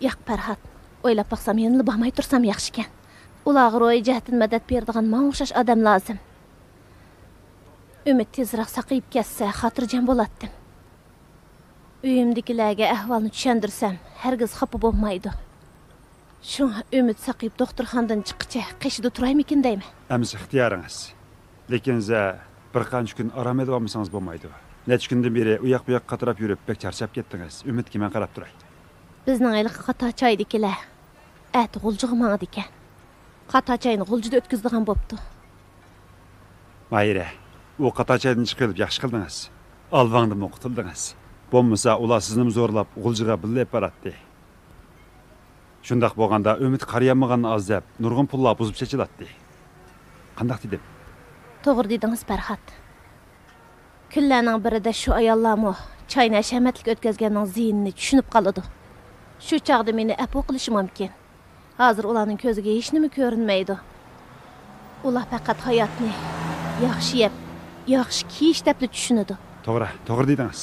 ياق، پەرھات. ئويلاپ باقسام، يەنىلا بارماي تۇرسام ياخشىكەن. ئۇلارغا روھىي جەھەتتىن مەدەت بېرىدىغان ماڭا ئوخشاش ئادەم لازىم. ئۈمىد تېزرەك ساقىيىپ كەتسە، خاتىرجەم بولاتتىم. ئۆيۈمدىكىلەرگە ئەھۋالنى چۈشەندۈرسەم، ھەرگىز خاپا بولمايدۇ. شۇڭا ئۈمىد ساقىيىپ دوختۇرخانىدىن چىققىچە قېشىدا تۇرايمىكىن دەيمەن. ئەمىسە ئىختىيارىڭىز. لېكىن زە بىر قانچە كۈن ئارام ئېلىۋالمىسىڭىز بولمايدۇ. نەچچە كۈندىن بېرى ئۇياق-بۇياققا قاتراپ يۈرۈپ بەك چارچاپ كەتتىڭىز. ئۈمىدكە مەن قاراپ تۇراي. بىزنىڭ ھېلىقى قاتارچايدىكىلەر ئەتە غۇلجىغا ماڭىدىكەن. قاتارچاينى غۇلجىدا ئۆتكۈزىدىغان بوپتۇ. ماھىرە، ئۇ قاتارچايدىن چىقىۋېلىپ ياخشى قىلدىڭىز. ئالۋاڭدىنمۇ قۇتۇلدىڭىز. بولمىسا ئۇلار سىزنىمۇ زورلاپ غۇلجىغا بىللە ئېلىپ باراتتى. شۇنداق بولغاندا ئۈمىد قارىيالمىغاننى ئاز دەپ نۇرغۇن پۇللار بۇزۇپ چېچىلاتتى. قانداق دېدىم؟ توغرا دېدىڭىز، پەرھات. كۈنلەرنىڭ بىرىدە شۇ ئاياللارمۇ چاينى ھەشەمەتلىك ئۆتكۈزگەننىڭ زىيىنىنى چۈشىنىپ قالىدۇ. شۇ چاغدا مېنى ئەپۇ قىلىشى مۇمكىن. ھازىر ئۇلارنىڭ كۆزىگە ھېچنېمە كۆرۈنمەيدۇ. ئۇلار پەقەت ھاياتنى ياخشى يەپ، ياخشى كىيىش دەپلا چۈشىنىدۇ. توغرا، توغرا دېدىڭىز.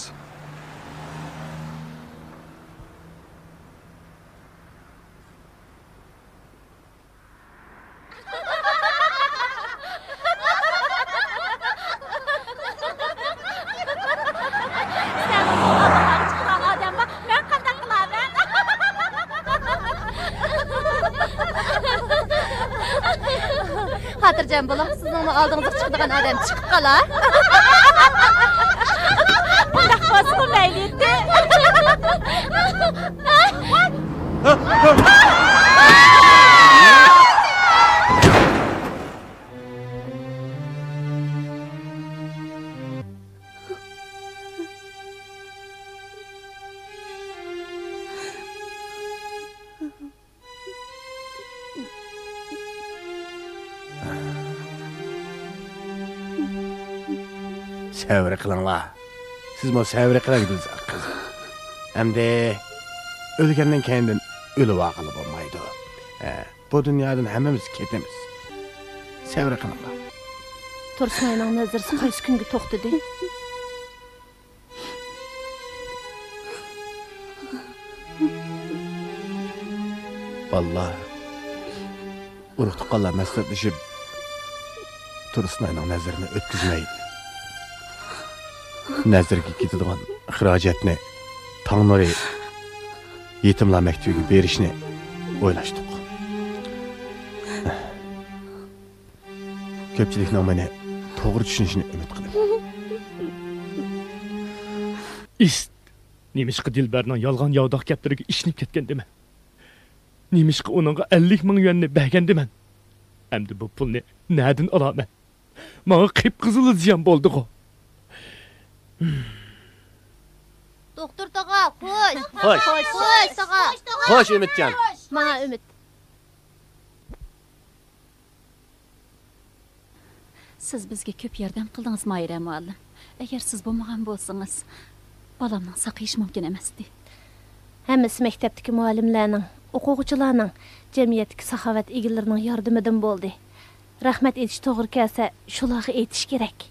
سەن ئۇنىڭ ئالدىغا چىقىدىغان ئادەم بار، مەن قانداق قىلارمەن؟ خاتىرجەم بولۇڭ، سىزنىڭمۇ ئالدىڭىزغا چىقىدىغان ئادەم چىقىپ قالار. ئۇنداق بولسىمۇ مەيلى ئىدى. سەۋر قىلىڭلار. سىزمۇ سەۋر قىلىڭ، گۈلزار قىز. ئەمدى ئۆلگەندىن كەينىدىن ئۆلۈۋالغىلى بولمايدۇ. ھە، بۇ دۇنيادىن ھەممىمىز كېتىمىز. سەۋر قىلىڭلار. تۇرسۇنئاينىڭ نەزىرىسى قايسى كۈنگە توختىدى؟ بالىلار، ئۇرۇق-تۇغقانلار مەسلىھەتلىشىپ، تۇرسۇنئاينىڭ نەزىرىنى ئۆتكۈزمەي، نەزىرگە كېتىدىغان خىراجەتنى تاڭ نۇرى يېتىملار مەكتىۋىگە بېرىشنى ئويلاشتۇق. كۆپچىلىكنىڭ مېنى توغرا چۈشىنىشىنى ئۈمىد قىلىمەن. ئىست! نېمىشقا دىلبەرنىڭ يالغان ياۋىداق گەپلىرىگە ئىشىنىپ كەتكەندىمەن؟ نېمىشقا ئۇنىڭغا ئەللىك مىڭ يۈەننى بەرگەندىمەن؟ ئەمدى بۇ پۇلنى نەدىن ئالامەن؟ ماڭا قىپقىزىل زىيان بولدىغۇ؟ دوختۇر تاغا، خوش! خوش! خوش تاغا! خوش، ئۈمىدجان! ماڭا ئۈمىد. سىز بىزگە كۆپ ياردەم قىلدىڭىز، ماھىرە مۇئەللىم. ئەگەر سىز بولمىغان بولسىڭىز، بالامنىڭ ساقىيىشى مۇمكىن ئەمەستى. ھەممىسى مەكتەپتىكى مۇئەللىملەرنىڭ، ئوقۇغۇچىلارنىڭ، جەمئىيەتتىكى ساخاۋەت ئىگىلىرىنىڭ ياردىمىدىن بولدى. رەھمەت ئېيتىش توغرا كەلسە، شۇلارغا ئېيتىش كېرەك.